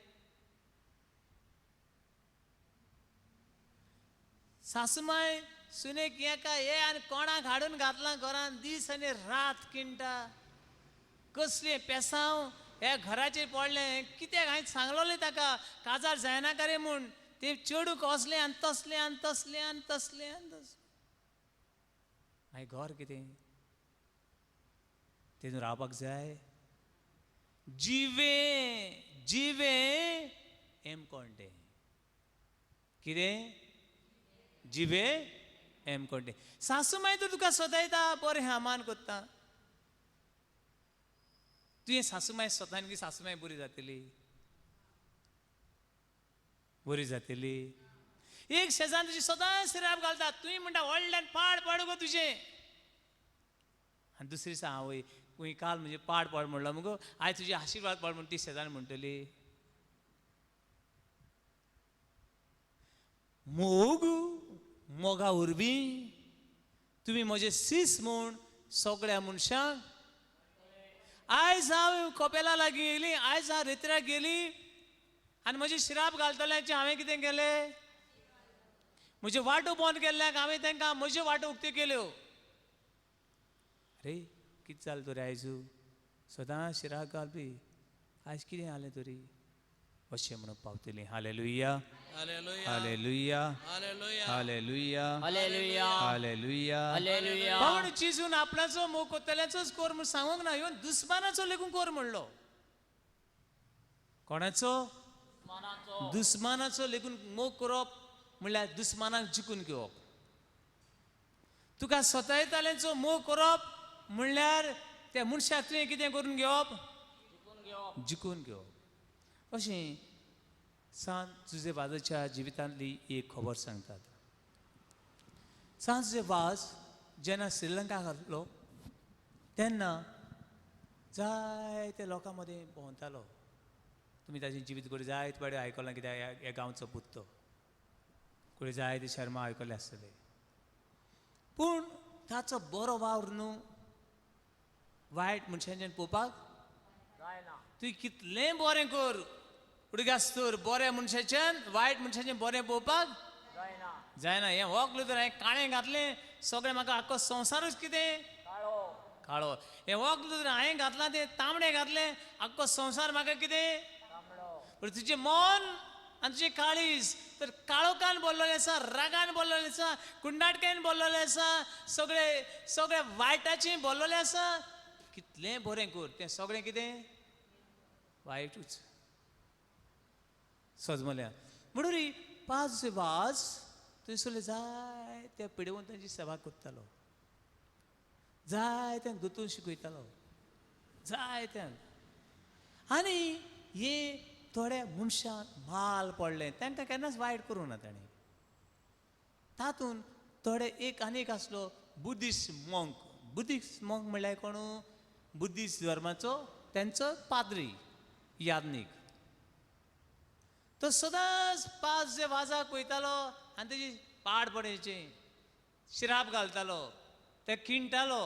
सासूमाय सुनेक हें काय हे आनी कोणाक हाडून घातलां घरान, दीस आनी रात किणटा. कसलें पेसांव ह्या घराचेर पडलें कित्याक? हांवें सांगलोलें ताका काजार जायनाका रे म्हूण, तें चेडूं कसलें आनी तसलें आनी तसलें आनी तसलें आनी तसलें. मागीर घर कितें तेतून रावपाक जाय? जिवें जिवें एम कोण तें कितें जिवें एम कोण तें. सासू माय तर तुका सोदायता बरें हामान करता, तुवें सासूमाय सोतान की सासूमाय बरी जातली, बरी जातली. एक शेजान तुजी सदांच शिराप घालता, तुवें म्हणटा व्हडल्यान पाड पड गो तुजें, आनी दुसरी दिसा आवय तुवें काल म्हणजे पाड पड म्हणलो मुगो, आयज तुजी आशिर्वाद पड म्हण ती शेजान म्हणटली. मोग मोगा वरवीं तुमी म्हजे सीस म्हूण सगळ्या मनशांक. आयज हांव कोपेला लागीं येयली, आयज हांव रेत्राक गेली आनी म्हजे शिराप घालतल्यांचे हांवें कितें केलें, म्हज्यो वाटो बंद केल्ल्याक हांवें तांकां म्हज्यो वाटो उक्त्यो केल्यो. अरे कितें जालें तरी आयजू सदां शिराप घालपी आयज कितें जालें तरी, अशें म्हणून पावतली. Hallelujah, hallelujah, hallelujah, hallelujah, hallelujah, hallelujah. पण जेजून आपणाचो मोग कोत्तल्याचोच कोर म्हूण सांगूंक ना, इवन दुस्मानाचो लेगून कोर म्हणलो. कोणाचो? दुस्मानाचो लेगून मोग करप म्हणल्यार दुस्मानाक जिखून घेवप. तुका सतायताल्यांचो मोग करप म्हणल्यार त्या मनशाक तुवें कितें करून घेवप, जिखून घेवप. अशें सांत जुझे वाजाच्या जिवितांतली एक खबर सांगतात. सांत जुझे वाज जेन्ना श्रीलंका घातलो तेन्ना जायते लोकां मदीं भोंवतालो. तुमी ताजें जिवीत कडेन जायते बरें आयकलां, कित्याक ह्या गांवचो पूत तो, कडेन जायते शर्मा आयकले आसतले. पूण ताचो बरो वावर न्हू वायट मनशांच्यान पळोवपाक जायना. तुवें कितलें बरें कर उडगास तर बऱ्या मनशाच्यान वायट मनशाचें बरें पळोवपाक जायना, जायना. हें वखद तर हांवें काळें घातलें सगळें म्हाका आख्खो संवसारूच कितें काळो काळो. हें वखद तर हांवें घातलां तें तांबडें घातलें आख्खो संवसार म्हाका कितें तांबडो. पूण तुजें मन आनी तुजें काळीज तर काळोखान बोल्लोलें आसा, रागान बोल्लोलें आसा, कुंडाटक्यान बोल्लोलें आसा, सगळे सगळे वायटाचें बोल्लोलें आसा. कितलें बरें कर तें सगळें कितें वायटूच सजमल्या. म्हणून पांच वाज थंयसरले जायते पिडेवंतांची सेवा करतालो, जायत्यांक दोतोर शिकयतालो, जायत्यांक. आनी हे थोड्या मनशांक माल पडलें, तांकां केन्नाच वायट करूंक ना ताणें. तातूंत थोडे एक आनी एक आसलो बुद्धिस्ट मंक. बुद्धिस्ट मंक म्हणल्यार कोण? बुद्धिस्ट धर्माचो तेंचो पाद्री याज्ञीक. तो सदांच पांच जे वाजाक वयतालो आनी तेजी पाड पडयची शिराप घालतालो, ते किणटालो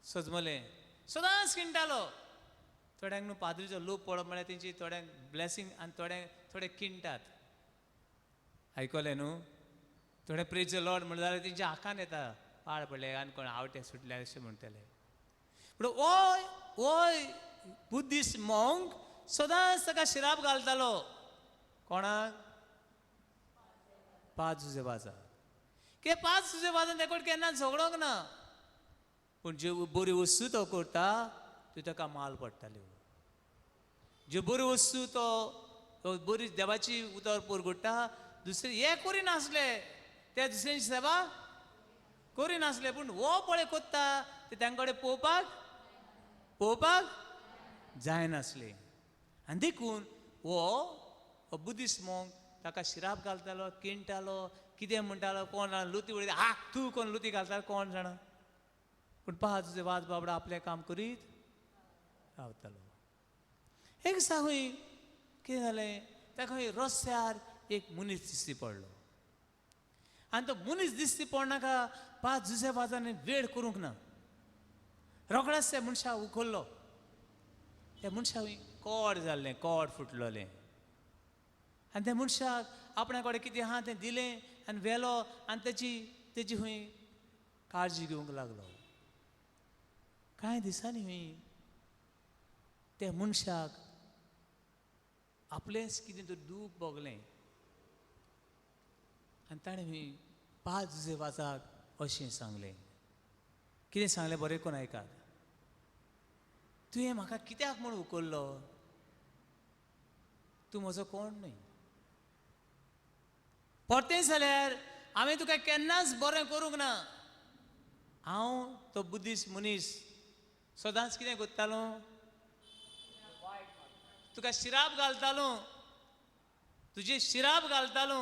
सजमलें, सदांच किणटालो. थोड्यांक न्हू पाद्रीचो लोक पडप म्हळ्यार तेंची थोड्यांक ब्लेसींग आनी थोड्यांक थोडे किणटात. आयकलें न्हू? थोडे प्रेज लॉर्ड म्हणलें जाल्यार तेंच्या आखान येता पाड पडले आनी कोण आवटे सुटले अशें म्हणटले. पूण ओय ओय बुद्धिस्ट मोंक सदांच ताका शिराप घालतालो. कोणाक? पांच जुजे वाजा. कित्याक पांच जुजे वाजान तेकोड केन्ना झगडोंक ना, पूण ज्यो बऱ्यो वस्तू तो करता त्यो ताका माल पडटाल्यो. ज्यो बऱ्यो वस्तू तो बरी देवाची उतर परगुट्टा, दुसरे हे करिनासले, त्या दुसऱ्यांची सेवा करिनासले, पूण हो पळय कोत्ता ते तांचे कडेन पळोवपाक पळोवपाक जायनासले. आनी देखून हो बुद्धिस्ट मोंक ताका शिराप घालतालो, किणटालो, कितें म्हणटालो कोण जाणा, लुती उडयता हाक तूं कोण लुती घालतालो कोण जाणा. पूण पांच वाज बाबडो आपलें काम करीत रावतालो. एक दिसा खंय कितें जालें, ताका खंय रस्त्यार एक मनीस दिश्टी पडलो. आनी तो मनीस दिश्टी पडनाका पांच जुजे वाजांनी वेळ करूंक ना, रोखडेच त्या मनशाक उखल्लो. त्या मनशाक कोड जाल्लें, कोड फुटलोलें. आनी त्या मनशाक आपणा कडेन कितें आहा तें दिलें आनी व्हेलो आनी तेची तेजी खंय काळजी घेवंक लागलो. कांय दिसांनी खंय त्या मनशाक आपलेंच कितें तर दूख भोगलें आनी ताणें खंय पांच जुजे वाजाक अशें सांगलें. कितें सांगलें बरें कोण आयकात. तुवें म्हाका कित्याक म्हूण उखल्लो? तूं म्हजो कोण न्हय. परतें जाल्यार हांवें तुका केन्नाच बरें करूंक ना. हांव तो बुद्धिस्ट मनीस सदांच कितें करतालो, तुका शिराप घालतालो, तुजे शिराप घालतालो,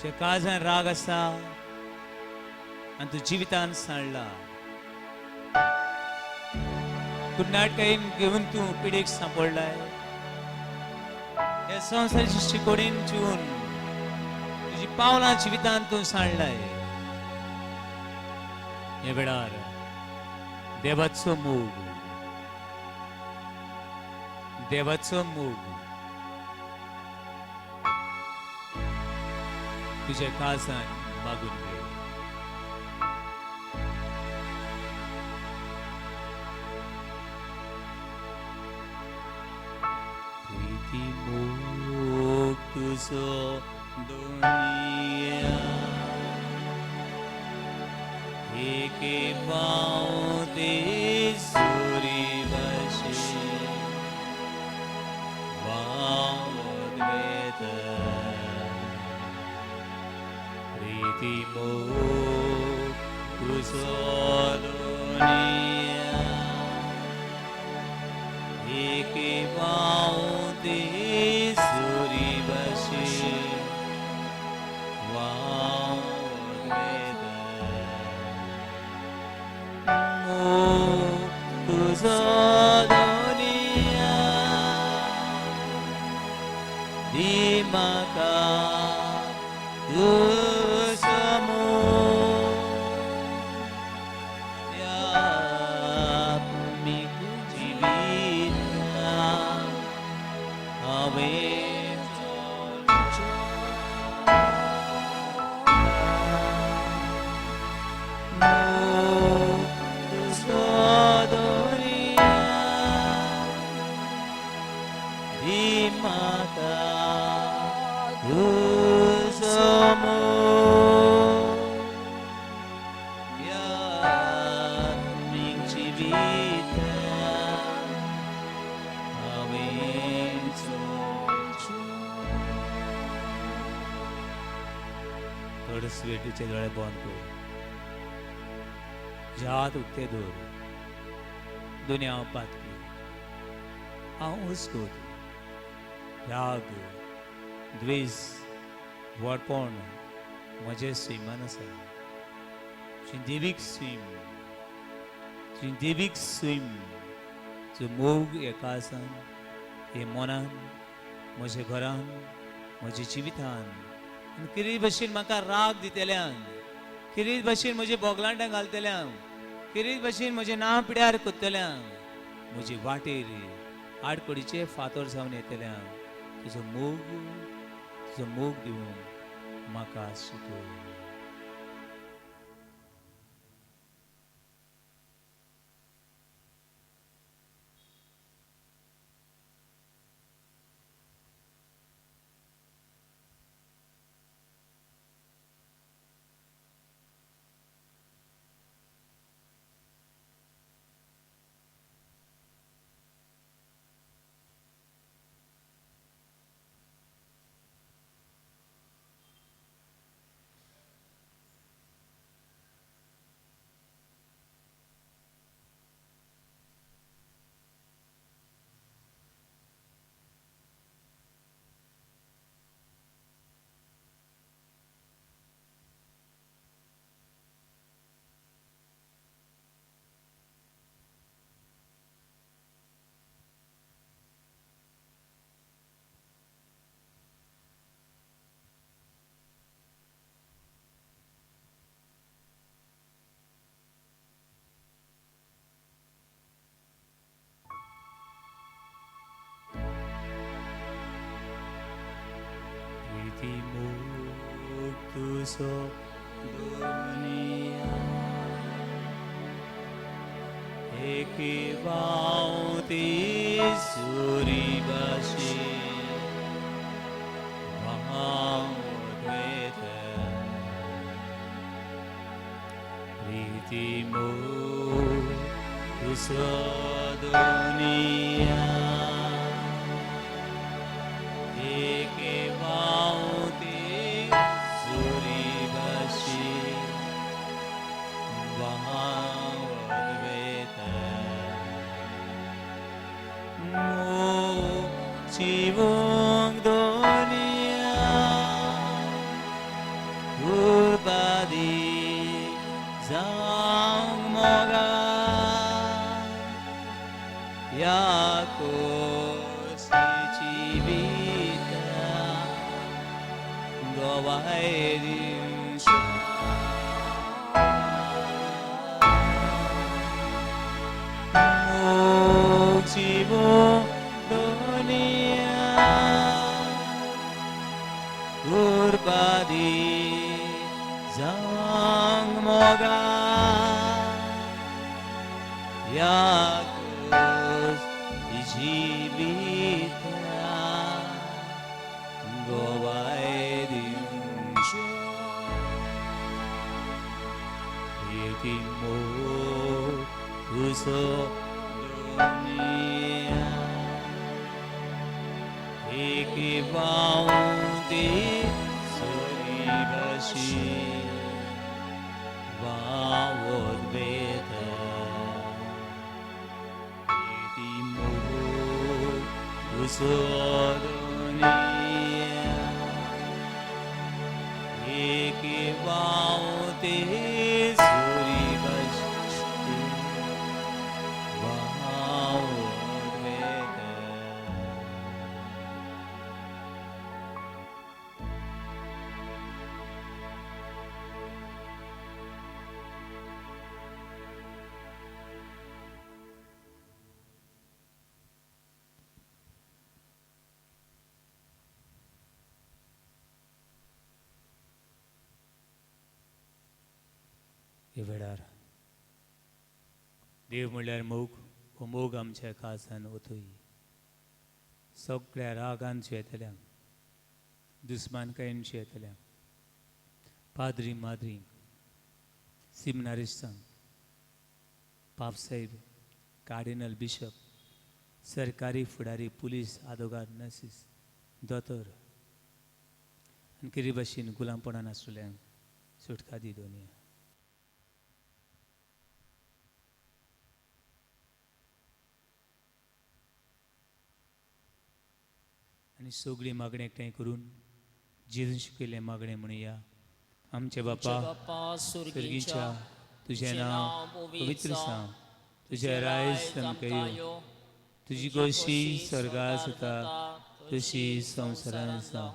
तुज्या काळजान राग आसा आनी तूं जिवितान सांडला, कुन्नाटकायेन घेवन तूं पिडेक सांपडलाय, ह्या संवसाराची शिकोडेन जिवन तुजी पावलां जिवितान तूं सांडलाय, ह्या वेळार देवाचो मोग, देवाचो मोग तुज्या काळजान मागून घे. प्रीती मोग तुजो दुनिया एके पावते सुरी भाशे वावत वेता. प्रीती मोग तुजो दुनिया एके पावते सुरी भाशे वावत वेता. मोग तुजो दुनिया दी म्हाका तुजो मोग आत्मीक जिविता हांवें चलचें. मोग तुजो दुनिया दी म्हाका तुजो मोग आत्मीक जिविता हांवें चलचें. थोडोसो वेळ तुजे दोळे बंद कर, तुजे हात उक्ते दवर. दुनिया पातकी, हांव हुस्कोत, राग, द्वेश, व्हडपण म्हजें सैमान आसा. तुजी देवीक सैम, तुजी देवीक सैम, तुजो मोग ह्या काळजान, हे मनान, म्हज्या घरान, म्हज्या जिवितान आनी कितें भशेन म्हाका राग दितल्यान, कितें भशेन म्हजे बोगलांटां घालतल्यान, कितें भशेन म्हजें नांव पिड्यार करतल्यान, म्हजे वाटेर आडकडीचे फातर जावन येतल्यान तुजो मोग, तुजो मोग दिवन म्हाका शिकय. प्रीती मोग तुजो दुनिया एके वावती सुरी भाशे वावत वेता. प्रीती मोग तुजो दुनिया एके वावती सुरी भाशे वावत वेता. मोग जिवंक दुनिया जावंक मोगा ह्या कोशीची विता गवाय दिवच्या. मोगची दुनिया उर्बा दी जावंक मोगा ह्या कोशीची विता गवाय दिवच्या. एकी मोग तुजो दुनिया एकी व्हांवती सुरी भाशी व्हांवत वेता. एकी मोग तुजो दुनिया एकी व्हांवती सुरी भाशी व्हांवत वेता. ह्या वेळार देव म्हणल्यार मोग, हो मोग आमच्या काळजान ओतय. सगळ्या रागान जियेतल्यांक, दुस्मानकायेन जियेतल्यांक, पाद्री माद्री, सिमनारिस्तांक, पापसाहेब, कार्डिनल, बिशप, सरकारी फुडारी, पुलीस, आदोगाद, नर्सीस, दोतोर आनी कितें भाशेन गुलामपणान आसलेल्यांक सुटका दी दोनया. आनी सगळीं मागणीं एकठांय करून जेजून शिकयल्लें मागणें म्हणुया. आमचे बापा बापा सर्गीच्या, तुजें नांव पवित्र जावं, तुजें रायज आमकां येवं, तुजी गोशी स्वर्गार जाता तशी संवसारांत जावं.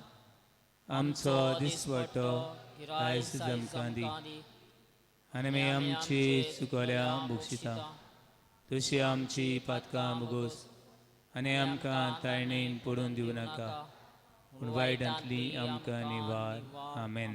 आमचो दिसवटो आयज आमकां दी आनी आमी आमची चुकोल्या बक्षिता तशी आमची पातकां भोगोस आनी आमकां ताळणेन पडून दिवं नाका, पूण वायटांतली आमकां निवार. आमेन.